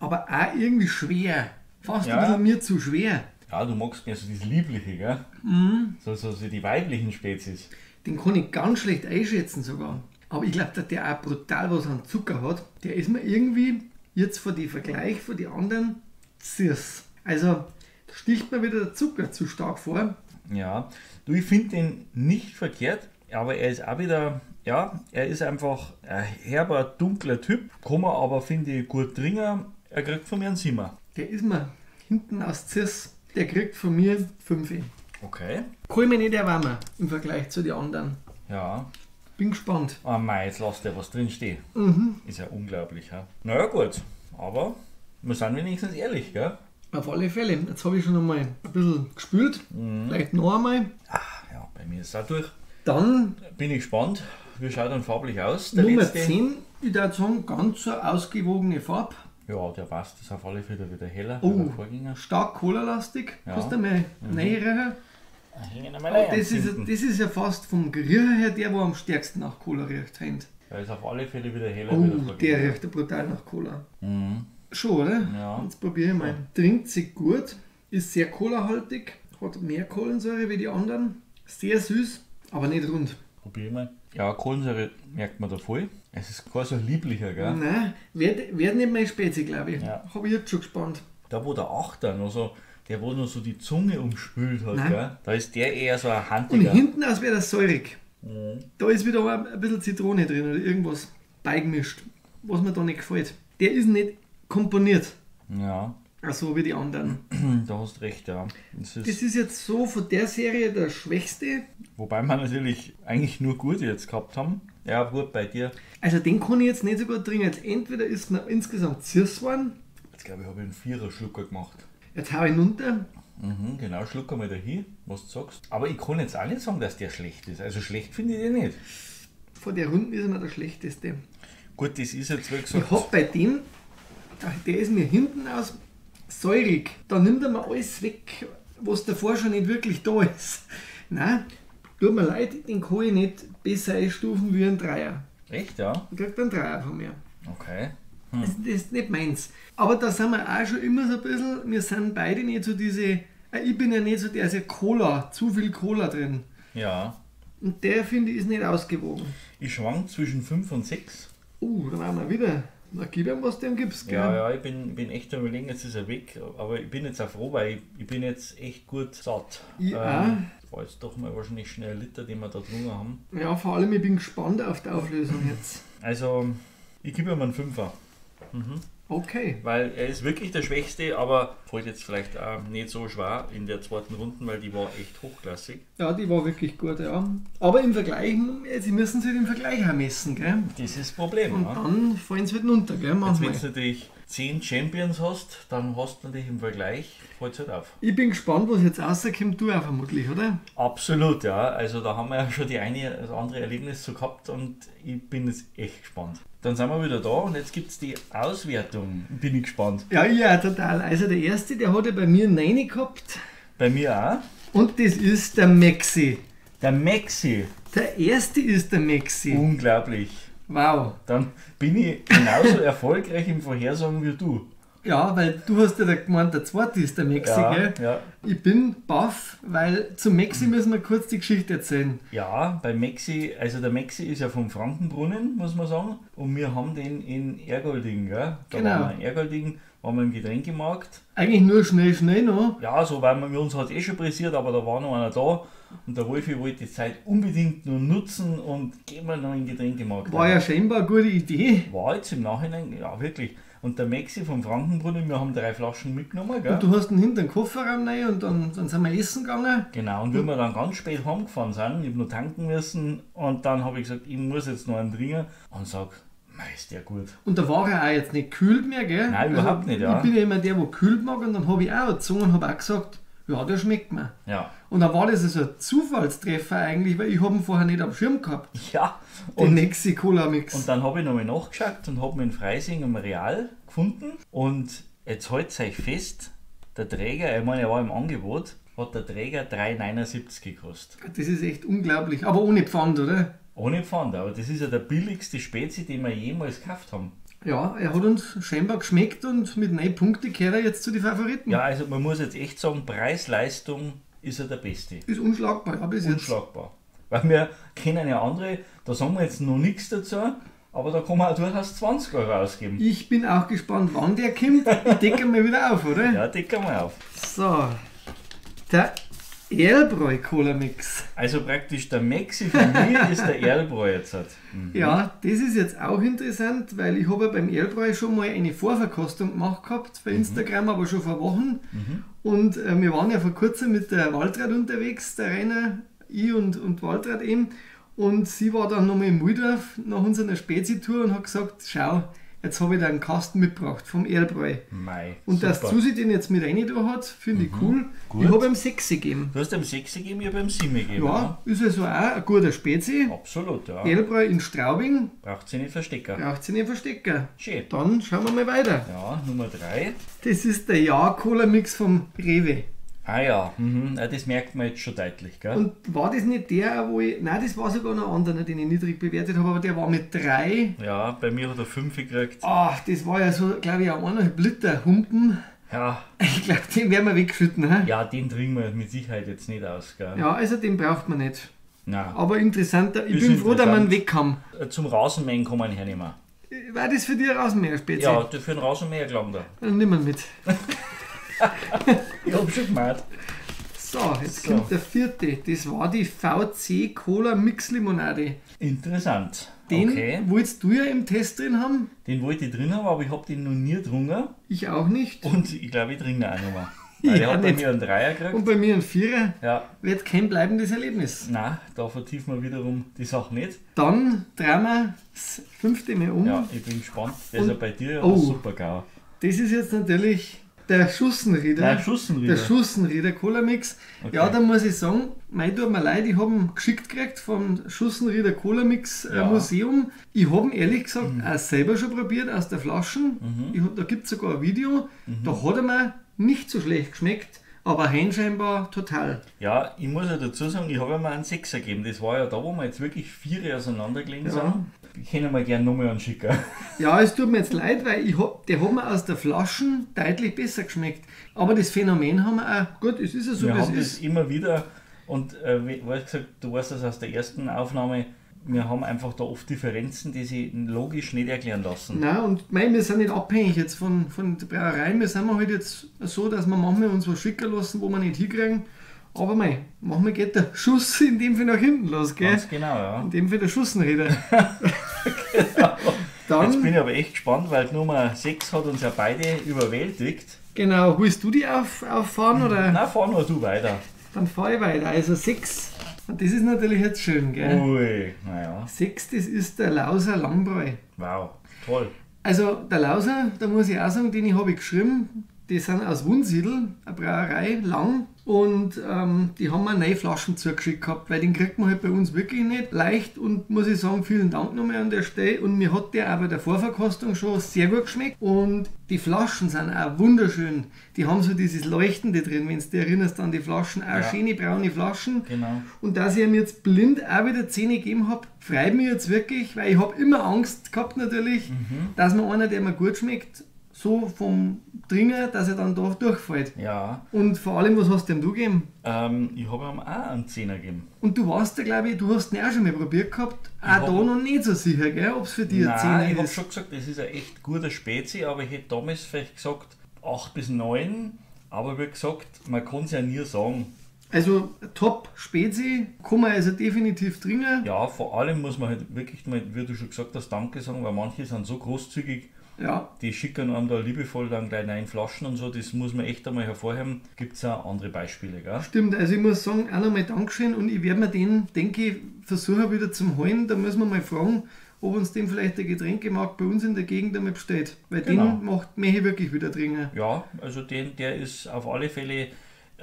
aber auch irgendwie schwer. Fast ja. ein bisschen mir zu schwer. Ja, du magst mehr so das Liebliche, gell? Mhm. So die weiblichen Spezies. Den kann ich ganz schlecht einschätzen sogar. Aber ich glaube, dass der auch brutal was an Zucker hat. Der ist mir irgendwie jetzt vor die Vergleich von den anderen süß. Also, da sticht mir wieder der Zucker zu stark vor. Ja, du, ich finde den nicht verkehrt, aber er ist auch wieder, ja, er ist einfach ein herber, dunkler Typ, kann man aber, finde ich, gut trinken. Er kriegt von mir einen 7er. Der ist mir hinten aus Cis, der kriegt von mir 5. Okay. Kann ich mir nicht erwärmen im Vergleich zu den anderen. Ja. Bin gespannt. Ah mei, jetzt lass der was drinstehen. Mhm. Ist ja unglaublich, ja. Naja gut, aber wir sind wenigstens ehrlich, gell? Auf alle Fälle. Jetzt habe ich schon einmal ein bisschen gespült. Mhm. Vielleicht noch einmal. Ah, ja, bei mir ist es auch durch. Dann bin ich gespannt. Wie schaut dann farblich aus? Der Nummer letzte? 10, ich würde sagen, ganz eine ausgewogene Farbe. Ja, der passt. Das ist auf alle Fälle wieder heller. Oh, Vorgänger. Stark cola-lastig. Ja. Kannst du mal reinriechen? Aber Das ist ja fast vom Gerüche her der, wo am stärksten nach Cola riecht. Der ist auf alle Fälle wieder heller. Oh, wie der riecht ja brutal nach Cola. Mhm. Schon, oder? Ja. Jetzt probiere ich mal. Trinkt sich gut, ist sehr colahaltig, hat mehr Kohlensäure wie die anderen. Sehr süß, aber nicht rund. Probier mal. Ja, Kohlensäure merkt man da voll. Es ist kein so lieblicher, gell? Nein, wird nicht meine Spezi, glaube ich. Ja. Habe ich jetzt schon gespannt. Da, wo der Achter noch so, der wo noch so die Zunge umspült hat, Nein. gell? Da ist der eher so ein Und handiger. hinten aus wäre das säurig. Mhm. Da ist wieder ein bisschen Zitrone drin oder irgendwas beigemischt, was mir da nicht gefällt. Der ist nicht komponiert. Ja. So wie die anderen. Da hast du recht, ja. Das ist jetzt so von der Serie der schwächste. Wobei wir natürlich eigentlich nur gute jetzt gehabt haben. Ja, gut, bei dir. Also den kann ich jetzt nicht so gut trinken. Jetzt entweder ist mir insgesamt süß geworden. Jetzt glaube ich, habe ich einen 4er-Schlucker gemacht. Jetzt hau ich ihn runter. Mhm, genau, schluck einmal dahin, was du sagst. Aber ich kann jetzt auch nicht sagen, dass der schlecht ist. Also schlecht finde ich den nicht. Von der Runden ist er mir der schlechteste. Gut, das ist jetzt, wie gesagt... Ich hab bei dem, der ist mir hinten aus säurig. Da nimmt er mir alles weg, was davor schon nicht wirklich da ist. Nein, tut mir leid, den kann ich nicht besser einstufen wie einen Dreier. Echt, ja? Ich krieg einen Dreier von mir. Okay. Das ist nicht meins. Aber da sind wir auch schon immer so ein bisschen, wir sind beide nicht so diese, ich bin ja nicht so der, ist ja Cola, zu viel Cola drin. Ja. Und der, finde ich, ist nicht ausgewogen. Ich schwank zwischen 5 und 6. Da waren wir wieder. Na, gib ihm, was du ihm gibst, gell? Ja, ja, ich bin echt am Überlegen, jetzt ist er weg. Aber ich bin jetzt auch froh, weil ich bin jetzt echt gut satt. Ich auch. War jetzt doch mal wahrscheinlich schnell ein Liter, den wir da drunter haben. Ja, vor allem, ich bin gespannt auf die Auflösung jetzt. Also, ich gebe ihm einen 5er. Okay. Weil er ist wirklich der Schwächste, aber fällt jetzt vielleicht auch nicht so schwer in der zweiten Runde, weil die war echt hochklassig. Ja, die war wirklich gut, ja. Aber im Vergleich, sie müssen sich im Vergleich auch messen, gell? Das ist das Problem. Und ja. Dann fallen sie halt runter, gell? Jetzt, wenn du natürlich 10 Champions hast, dann hast du natürlich im Vergleich, fällt es halt auf. Ich bin gespannt, was jetzt rauskommt, du auch vermutlich, oder? Absolut, ja. Also da haben wir ja schon die eine, das andere Erlebnis so gehabt und ich bin jetzt echt gespannt. Dann sind wir wieder da und jetzt gibt's die Auswertung. Bin ich gespannt. Ja, ja, total. Also der erste, der hat ja bei mir 9 gehabt. Bei mir auch. Und das ist der Maxi. Der Maxi. Der erste ist der Maxi. Unglaublich. Wow. Dann bin ich genauso erfolgreich im Vorhersagen wie du. Ja, weil du hast ja gemeint, der zweite ist der Maxi, ja, gell? Ja. Ich bin baff, weil zum Maxi müssen wir kurz die Geschichte erzählen. Ja, bei Maxi, also der Maxi ist ja vom Frankenbrunnen, muss man sagen. Und wir haben den in Ergolding, gell? Da genau. waren wir in Ergolding, waren wir im Getränkemarkt. Eigentlich nur schnell, schnell noch. Ja, so, weil wir uns hat eh schon pressiert, aber da war noch einer da. Und der Wolfi wollte die Zeit unbedingt nur nutzen und gehen wir noch in den Getränkemarkt. War ja scheinbar eine gute Idee. War jetzt im Nachhinein, ja wirklich. Und der Maxi vom Frankenbrunnen, wir haben 3 Flaschen mitgenommen. Gell? Und du hast ihn hinter den Kofferraum rein und dann sind wir essen gegangen. Genau, und wie wir dann ganz spät heimgefahren sind, ich hab noch tanken müssen und dann habe ich gesagt, ich muss jetzt noch einen trinken und sag, mei, ist der gut. Und da war er auch jetzt nicht kühlt mehr, gell? Nein, überhaupt nicht, ja. Ich bin ja immer der, der kühlt mag und dann habe ich auch gezogen und habe auch gesagt, ja, der schmeckt mir. Ja. Und dann war das also ein Zufallstreffer eigentlich, weil ich habe ihn vorher nicht am Schirm gehabt. Ja. Den Maxi Cola Mix. Und dann habe ich nochmal nachgeschaut und habe ihn in Freising im Real gefunden. Und jetzt haltet euch fest, der Träger, ich meine, er war im Angebot, hat der Träger 3,79 gekostet. Das ist echt unglaublich. Aber ohne Pfand, oder? Ohne Pfand, aber das ist ja der billigste Spezi, den wir jemals gekauft haben. Ja, er hat uns scheinbar geschmeckt und mit 9 Punkten kehrt er jetzt zu den Favoriten. Ja, also man muss jetzt echt sagen, Preis-Leistung ist er der Beste. Ist unschlagbar, ja, bis jetzt. Unschlagbar. Weil wir kennen ja andere, da sagen wir jetzt noch nichts dazu, aber da kann man auch durchaus 20 Euro ausgeben. Ich bin auch gespannt, wann der kommt. Ich decke mal wieder auf, oder? Ja, decke mal auf. So, der Erlbräu Cola Mix. Also praktisch der Maxi von mir ist der Erlbräu jetzt. Mhm. Ja, das ist jetzt auch interessant, weil ich habe ja beim Erlbräu schon mal eine Vorverkostung gemacht gehabt bei Instagram, aber schon vor Wochen. Mhm. Und wir waren ja vor kurzem mit der Waltraud unterwegs, der Rainer, ich und Waltraud eben. Und sie war dann nochmal in Mühldorf nach unserer Spezi-Tour und hat gesagt, schau, jetzt habe ich da einen Kasten mitgebracht vom Erlbräu. Mei, und super. dass Susi den jetzt mit rein da hat, finde ich cool. Gut. Ich habe ihm 6 gegeben. Du hast ihm 6 gegeben, ich habe ihm 7 gegeben. Ja, ist also auch ein guter Spezi. Absolut, ja. Erlbräu in Straubing. Braucht sie nicht verstecken. Braucht sie nicht verstecken. Schön. Dann schauen wir mal weiter. Ja, Nummer 3. Das ist der Ja-Cola-Mix vom Rewe. Ah ja, ja, das merkt man jetzt schon deutlich, gell? Und war das nicht der, wo ich... Nein, das war sogar noch ein anderer, den ich niedrig bewertet habe, aber der war mit 3. Ja, bei mir hat er 5 gekriegt. Ach, das war ja so, glaube ich, auch 1,5 Liter Humpen. Ja. Ich glaube, den werden wir wegschütten, he? Ja, den trinken wir mit Sicherheit jetzt nicht aus, gell? Ja, also den braucht man nicht. Nein. Aber interessanter, ich bin froh, dass wir ihn weg haben. Zum Rasenmähen kann man hernehmen. War das für dich ein Rasenmäher-Spezi? Ja, für den Rasenmäher gelangt er. Dann nimm ihn mit. Ich hab schon gemeint. So, jetzt kommt der vierte. Das war die VC Cola Mix Limonade. Interessant. Den wolltest du ja im Test drin haben. Den wollte ich drin haben, aber ich hab den noch nie getrunken. Ich auch nicht. Und ich glaube, ich trinke ihn auch noch mal. Weil der hat bei mir einen Dreier gekriegt. Und bei mir einen Vierer. Ja. Wird kein bleibendes Erlebnis. Nein, da vertiefen wir wiederum die Sache nicht. Dann drehen wir das fünfte Mal um. Ja, ich bin gespannt. Der ist ja bei dir ja super geil. Das ist jetzt natürlich... Der Schussenrieder. Nein, Schussenrieder. Der Schussenrieder Cola Mix. Okay. Ja, da muss ich sagen, mei, tut mir leid, ich habe ihn geschickt gekriegt vom Schussenrieder Cola Mix Museum. Ich habe ihn ehrlich gesagt auch selber schon probiert aus der Flaschen. Da gibt es sogar ein Video, da hat er mir nicht so schlecht geschmeckt, aber hein scheinbar total. Ja, ich muss ja dazu sagen, ich habe ihm einen 6er gegeben. Das war ja da, wo wir jetzt wirklich 4 auseinandergelegen sind. Ich kann mal gerne nochmal einen schicken. Ja, es tut mir jetzt leid, weil der hat mir aus der Flaschen deutlich besser geschmeckt. Aber das Phänomen haben wir auch. Gut, es ist ja so, wir wie es haben ist. das immer wieder und wie gesagt, du weißt das aus der ersten Aufnahme, wir haben einfach da oft Differenzen, die sich logisch nicht erklären lassen. Nein, und mei, wir sind nicht abhängig jetzt von der Brauerei. Wir sind halt jetzt so, dass wir manchmal uns was schicken lassen, wo wir nicht hinkriegen. Aber mei, manchmal geht der Schuss in dem Fall nach hinten los, gell? Ganz genau, ja. In dem Fall der Schussenrieder. Genau. Dann, jetzt bin ich aber echt gespannt, weil die Nummer 6 hat uns ja beide überwältigt. Genau, willst du die auffahren? Oder? Nein, fahr nur du weiter. Dann fahr ich weiter, also 6. Und das ist natürlich jetzt schön, gell? Ui, naja. 6, das ist der Lauser Langbräu. Wow, toll. Also der Lauser, da muss ich auch sagen, den habe ich geschrieben. Die sind aus Wunsiedel, eine Brauerei, Lang. Und die haben mir neue Flaschen zugeschickt gehabt, weil den kriegt man halt bei uns wirklich nicht leicht. Und muss ich sagen, vielen Dank nochmal an der Stelle. Und mir hat der auch bei der Vorverkostung schon sehr gut geschmeckt. Und die Flaschen sind auch wunderschön. Die haben so dieses Leuchtende drin, wenn du dich erinnerst an die Flaschen. Auch schöne braune Flaschen. Genau. Und dass ich ihm jetzt blind auch wieder 10 gegeben hab, freut mich jetzt wirklich, weil ich hab immer Angst gehabt natürlich, dass mir einer, der mir gut schmeckt, so vom Dringer, dass er dann da durchfällt. Ja. Und vor allem, was hast denn du gegeben? Ich habe ihm auch einen 10er gegeben. Und du warst ja, glaube ich, du hast ihn auch schon mal probiert gehabt, auch da noch nicht so sicher, gell, ob's für dich ein 10er Nein, ich hab ist. schon gesagt, das ist ein echt guter Spezi, aber ich hätte damals vielleicht gesagt 8 bis 9, aber wie gesagt, man kann's ja nie sagen. Also top Spezi, kann man also definitiv trinken. Ja, vor allem muss man halt wirklich mal, wie du schon gesagt hast, Danke sagen, weil manche sind so großzügig, die schicken einem da liebevoll dann gleich 9 Flaschen und so, das muss man echt einmal hervorheben. Gibt's auch andere Beispiele, gell? Stimmt, also ich muss sagen, auch nochmal Dankeschön und ich werde mir den, denke ich, versuchen wieder zum Holen. Da müssen wir mal fragen, ob uns den vielleicht der Getränkemarkt bei uns in der Gegend einmal bestellt. Weil den macht mich wirklich wieder trinken. Ja, also den, der ist auf alle Fälle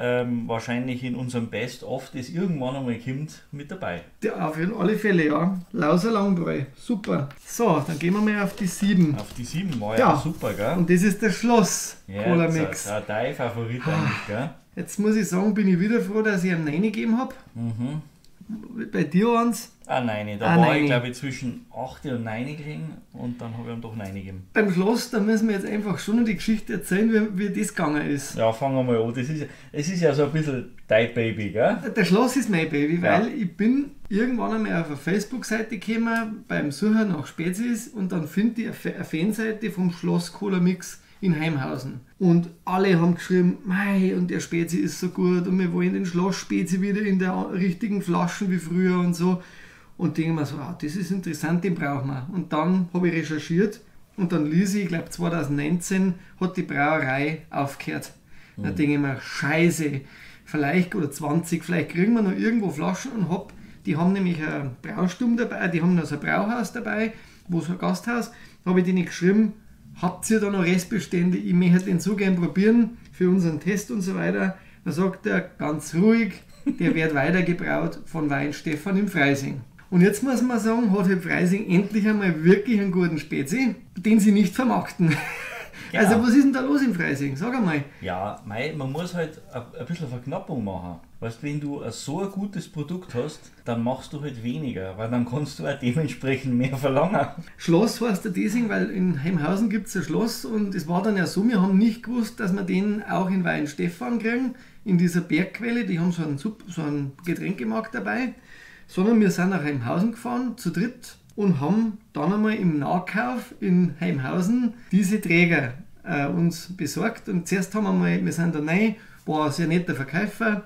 wahrscheinlich in unserem Best-of, das irgendwann einmal kommt, mit dabei. Ja, auf alle Fälle, ja. Lauser Langbräu, super. So, dann gehen wir mal auf die 7. Auf die 7 war ja super, gell? Und das ist der Schloss Ja, Cola das Mix. ist auch dein Favorit eigentlich, gell? Jetzt muss ich sagen, bin ich wieder froh, dass ich ihm 9 gegeben hab. Bei dir waren's? Ah, 9. Da Ah, war 9. ich, glaube ich, zwischen 8 und 9 gelegen und dann habe ich ihm doch 9 gegeben. Beim Schloss, da müssen wir jetzt einfach schon noch die Geschichte erzählen, wie das gegangen ist. Ja, fangen wir mal an. Es ist ja so ein bisschen dein Baby, gell? Der Schloss ist mein Baby, weil ich bin irgendwann einmal auf eine Facebook-Seite gekommen, beim Suchen nach Spezies und dann finde ich eine Fanseite vom Schloss Cola Mix in Haimhausen. Und alle haben geschrieben, mei, und der Spezi ist so gut und wir wollen den Schloss-Spezi wieder in der richtigen Flaschen wie früher und so. Und denke mir so, ah, das ist interessant, den brauchen wir. Und dann habe ich recherchiert und dann ließ ich, ich glaub 2019 hat die Brauerei aufgehört. Da denke ich mir, scheiße, vielleicht, oder 20, vielleicht kriegen wir noch irgendwo Flaschen und hopp, die haben nämlich ein Brausturm dabei, die haben noch so ein Brauhaus dabei, wo so ein Gasthaus, da habe ich denen geschrieben, habt ihr da noch Restbestände, ich möchte den so gern probieren für unseren Test und so weiter. Da sagt er ganz ruhig, der wird weitergebraut von Weihenstephan im Freising. Und jetzt muss man sagen, hat halt Freising endlich einmal wirklich einen guten Spezi, den sie nicht vermarkten. Genau. Also was ist denn da los im Freising? Sag einmal. Ja, mei, man muss halt ein bisschen Verknappung machen. Weißt, wenn du so ein gutes Produkt hast, dann machst du halt weniger, weil dann kannst du auch dementsprechend mehr verlangen. Schloss heißt der deswegen, weil in Haimhausen gibt's ein Schloss und es war dann ja so, wir haben nicht gewusst, dass wir den auch in Weihenstephan kriegen, in dieser Bergquelle, die haben so einen Getränkemarkt dabei, sondern wir sind nach Haimhausen gefahren, zu dritt, und haben dann einmal im Nahkauf in Haimhausen diese Träger uns besorgt. Und zuerst haben wir mal, wir sind da rein, war ein sehr netter Verkäufer.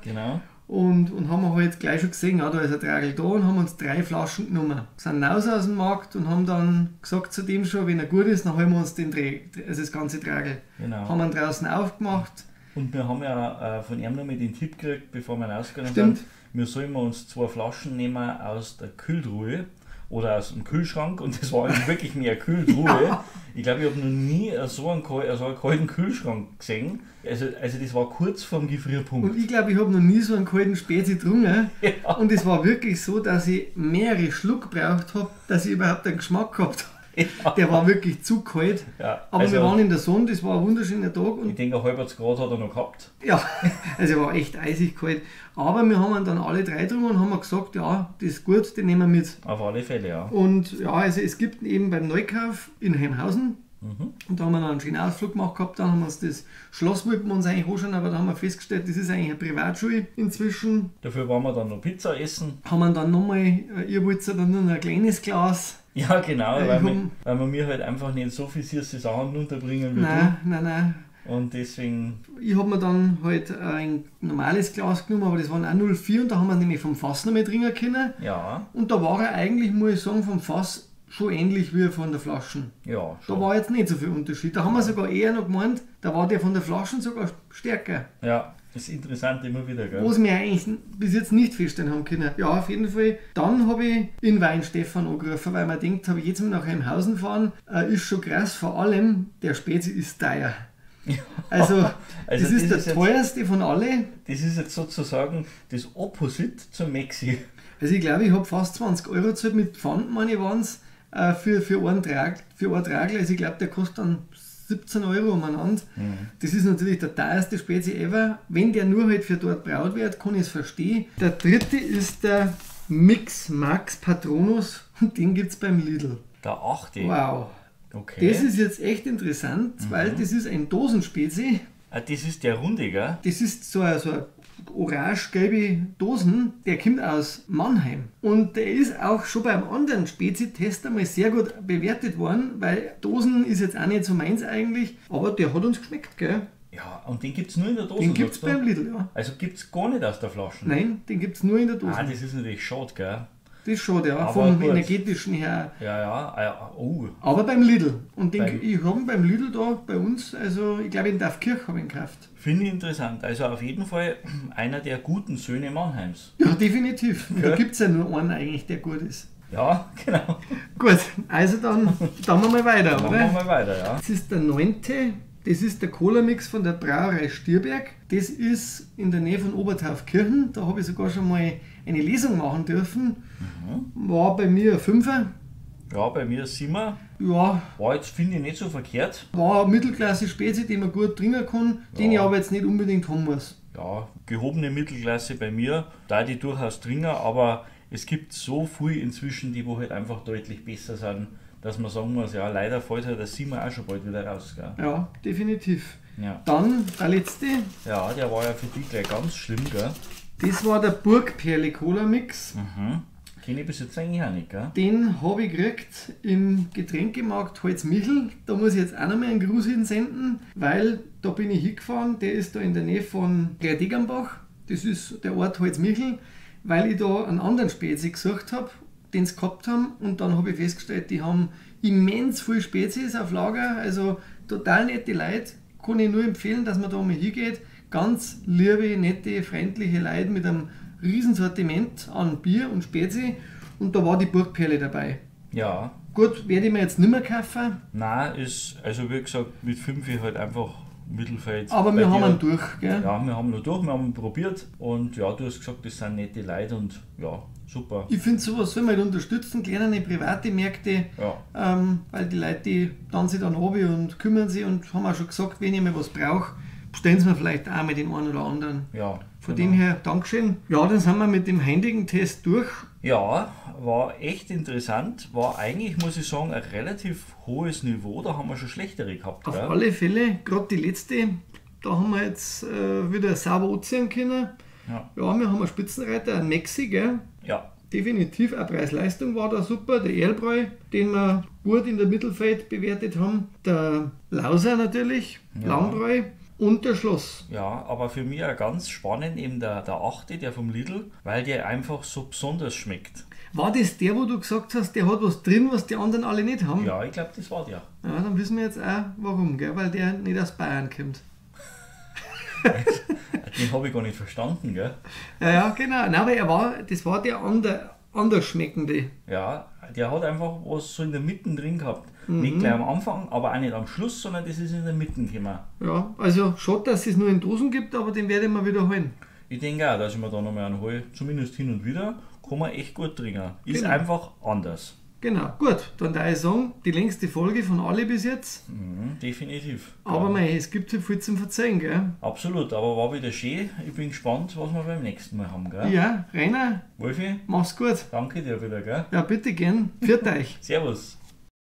Und haben wir halt gleich schon gesehen, ja, da ist ein Tragel da, und haben uns 3 Flaschen genommen. Sind raus aus dem Markt und haben dann gesagt zu dem schon, wenn er gut ist, dann holen wir uns den Dreh, also das ganze Tragel. Haben wir ihn draußen aufgemacht. Und wir haben ja von ihm noch mal den Tipp gekriegt, bevor wir rausgegangen sind, wir sollen uns 2 Flaschen nehmen aus der Kühltruhe oder aus dem Kühlschrank und das war eigentlich wirklich mehr Kühltruhe. Ja. Ich glaube, ich habe noch nie so einen kalten Kühlschrank gesehen. Also das war kurz vorm Gefrierpunkt. Und ich glaube, ich habe noch nie so einen kalten Spezi getrunken. Ja. Und es war wirklich so, dass ich mehrere Schluck gebraucht habe, dass ich überhaupt einen Geschmack gehabt habe. Ja. Der war wirklich zu kalt. Ja, aber also wir waren in der Sonne, das war ein wunderschöner Tag. Und ich denke, ein halbes Grad hat er noch gehabt. Ja, also war echt eisig kalt. Aber wir haben ihn dann alle drei drüber und haben gesagt, ja, das ist gut, den nehmen wir mit. Auf alle Fälle, ja. Und ja, also es gibt eben beim Neukauf in Heimhausen. Mhm. Und da haben wir dann einen schönen Ausflug gemacht gehabt, dann haben wir uns das Schloss wollten wir uns eigentlich anschauen, aber da haben wir festgestellt, das ist eigentlich eine Privatschule inzwischen. Dafür waren wir dann noch Pizza essen. Haben wir dann nochmal, ihr wollt ja dann nur noch ein kleines Glas. Ja, genau, weil wir mir halt einfach nicht so viel süße Sachen unterbringen wie nein, du. Nein, nein. Und deswegen... Ich habe mir dann halt ein normales Glas genommen, aber das waren auch 0,4 und da haben wir nämlich vom Fass noch mehr trinken können. Ja. Und da war er eigentlich, muss ich sagen, vom Fass schon ähnlich wie von der Flaschen. Ja, schon. Da war jetzt nicht so viel Unterschied. Da haben wir sogar eher noch gemeint, da war der von der Flaschen sogar stärker. Ja, das ist interessant immer wieder, gell? Was wir eigentlich bis jetzt nicht feststellen haben können. Ja, auf jeden Fall. Dann habe ich in Weihenstephan angerufen, weil man denkt, habe ich jetzt mal nach Heimhausen fahren, ist schon krass, vor allem der Spezi ist teuer. Ja. Also das ist der teuerste von alle. Das ist jetzt sozusagen das Opposite zum Maxi. Also ich glaube, ich habe fast 20 Euro gezahlt mit Pfand, meine ich, waren's, für einen Tragel. Also ich glaube, der kostet dann 17 Euro umeinander. Mhm. Das ist natürlich der teuerste Spezi ever. Wenn der nur halt für dort braut wird, kann ich es verstehen. Der dritte ist der Mix Max Patronus und den gibt es beim Lidl. Der achte? Wow. Okay. Das ist jetzt echt interessant, weil das ist ein Dosenspezi. Ah, das ist der runde, gell? Das ist so eine orange-gelbe Dosen, der kommt aus Mannheim. Und der ist auch schon beim anderen Spezi-Test einmal sehr gut bewertet worden, weil Dosen ist jetzt auch nicht so meins eigentlich, aber der hat uns geschmeckt, gell? Ja, und den gibt es nur in der Dose? Den gibt es beim Lidl, ja. Also gibt es gar nicht aus der Flasche? Nein, den gibt es nur in der Dose. Ah, das ist natürlich schade, gell? Das ist schon, ja, aber vom gut. Energetischen her. Ja, ja, oh. Aber beim Lidl. Und den, ich habe ihn beim Lidl da bei uns, also ich glaube in Taufkirch habe ich ihn gekauft. Finde ich interessant. Also auf jeden Fall einer der guten Söhne Mannheims. Ja, definitiv. Und da gibt es ja nur einen eigentlich, der gut ist. Ja, genau. Gut, also dann wir mal weiter, oder? Machen wir mal weiter, ja. Das ist der 9. Das ist der Cola-Mix von der Brauerei Stierberg. Das ist in der Nähe von Obertaufkirchen. Da habe ich sogar schon mal eine Lesung machen dürfen. Mhm. War bei mir ein 5er. Ja, bei mir ein 7er. Ja. War jetzt, finde ich, nicht so verkehrt. War eine Mittelklasse Spezi, die man gut trinken kann, ja, den ich aber jetzt nicht unbedingt haben muss. Ja, gehobene Mittelklasse bei mir. Da die durchaus trinken, aber es gibt so viel inzwischen, die wo halt einfach deutlich besser sind, dass man sagen muss, ja, leider fällt halt der 7er auch schon bald wieder raus. Gell? Ja, definitiv. Ja. Dann der letzte. Ja, der war ja für dich gleich ganz schlimm, gell? Das war der Burgperle Cola Mix. Mhm. Kenne ich bis jetzt eigentlich auch nicht, gell? Den habe ich gekriegt im Getränkemarkt Holzmichel. Da muss ich jetzt auch nochmal einen Gruß hinsenden, weil da bin ich hingefahren. Der ist da in der Nähe von Degernbach. Das ist der Ort Holzmichel, weil ich da einen anderen Spezi gesucht habe, den sie gehabt haben, und dann habe ich festgestellt, die haben immens viel Spezies auf Lager, also total nette Leute, kann ich nur empfehlen, dass man da mal hingeht. Ganz liebe, nette, freundliche Leute mit einem riesen Sortiment an Bier und Spezi, und da war die Burgperle dabei. Ja. Gut, werde ich mir jetzt nicht mehr kaufen. Nein, ist, also wie gesagt, mit 5 halt einfach Mittelfeld. Aber wir haben ihn durch, gell? Ja, wir haben ihn durch, wir haben ihn probiert und ja, du hast gesagt, das sind nette Leute und ja, super. Ich finde, sowas soll man halt unterstützen, kleinere private Märkte, ja. Weil die Leute, die dann sich dann runter und kümmern sich und haben auch schon gesagt, wenn ich mal was brauche, bestellen sie mir vielleicht auch mal den einen oder anderen. Ja. Von dem her, Dankeschön. Ja, dann sind wir mit dem heutigen Test durch. Ja, war echt interessant. War eigentlich, muss ich sagen, ein relativ hohes Niveau. Da haben wir schon schlechtere gehabt. Auf gell? Alle Fälle, gerade die letzte, da haben wir jetzt wieder sauber anziehen können. Ja. Ja, wir haben einen Spitzenreiter, einen Maxi, gell? Ja. Definitiv, auch Preis-Leistung war da super. Der Erlbräu, den wir gut in der Mittelfeld bewertet haben. Der Lauser natürlich, ja. Langbräu. Und der Schloss. Ja, aber für mich auch ganz spannend eben der 8., der vom Lidl, weil der einfach so besonders schmeckt. War das der, wo du gesagt hast, der hat was drin, was die anderen alle nicht haben? Ja, ich glaube, das war der. Ja, dann wissen wir jetzt auch warum, gell? Weil der nicht aus Bayern kommt. Den habe ich gar nicht verstanden, gell? Ja, ja, genau. Nein, aber das war der an der anders schmeckende. Ja, der hat einfach was so in der Mitte drin gehabt. Nicht gleich am Anfang, aber auch nicht am Schluss, sondern das ist in der Mitte gekommen. Ja, also schade, dass es nur in Dosen gibt, aber den werde ich mir wieder holen. Ich denke auch, dass ich mir da nochmal einen hole, zumindest hin und wieder, kann man echt gut trinken. Ist Genau. einfach anders. Genau, gut, dann da ich sagen, die längste Folge von alle bis jetzt. Definitiv. Aber mei, es gibt halt viel zum Verzeihen, gell? Absolut, aber war wieder schön. Ich bin gespannt, was wir beim nächsten Mal haben, gell? Ja, Rainer, Wolfi, mach's gut. danke dir wieder, gell? Ja, bitte gern. Pfiat euch. Servus.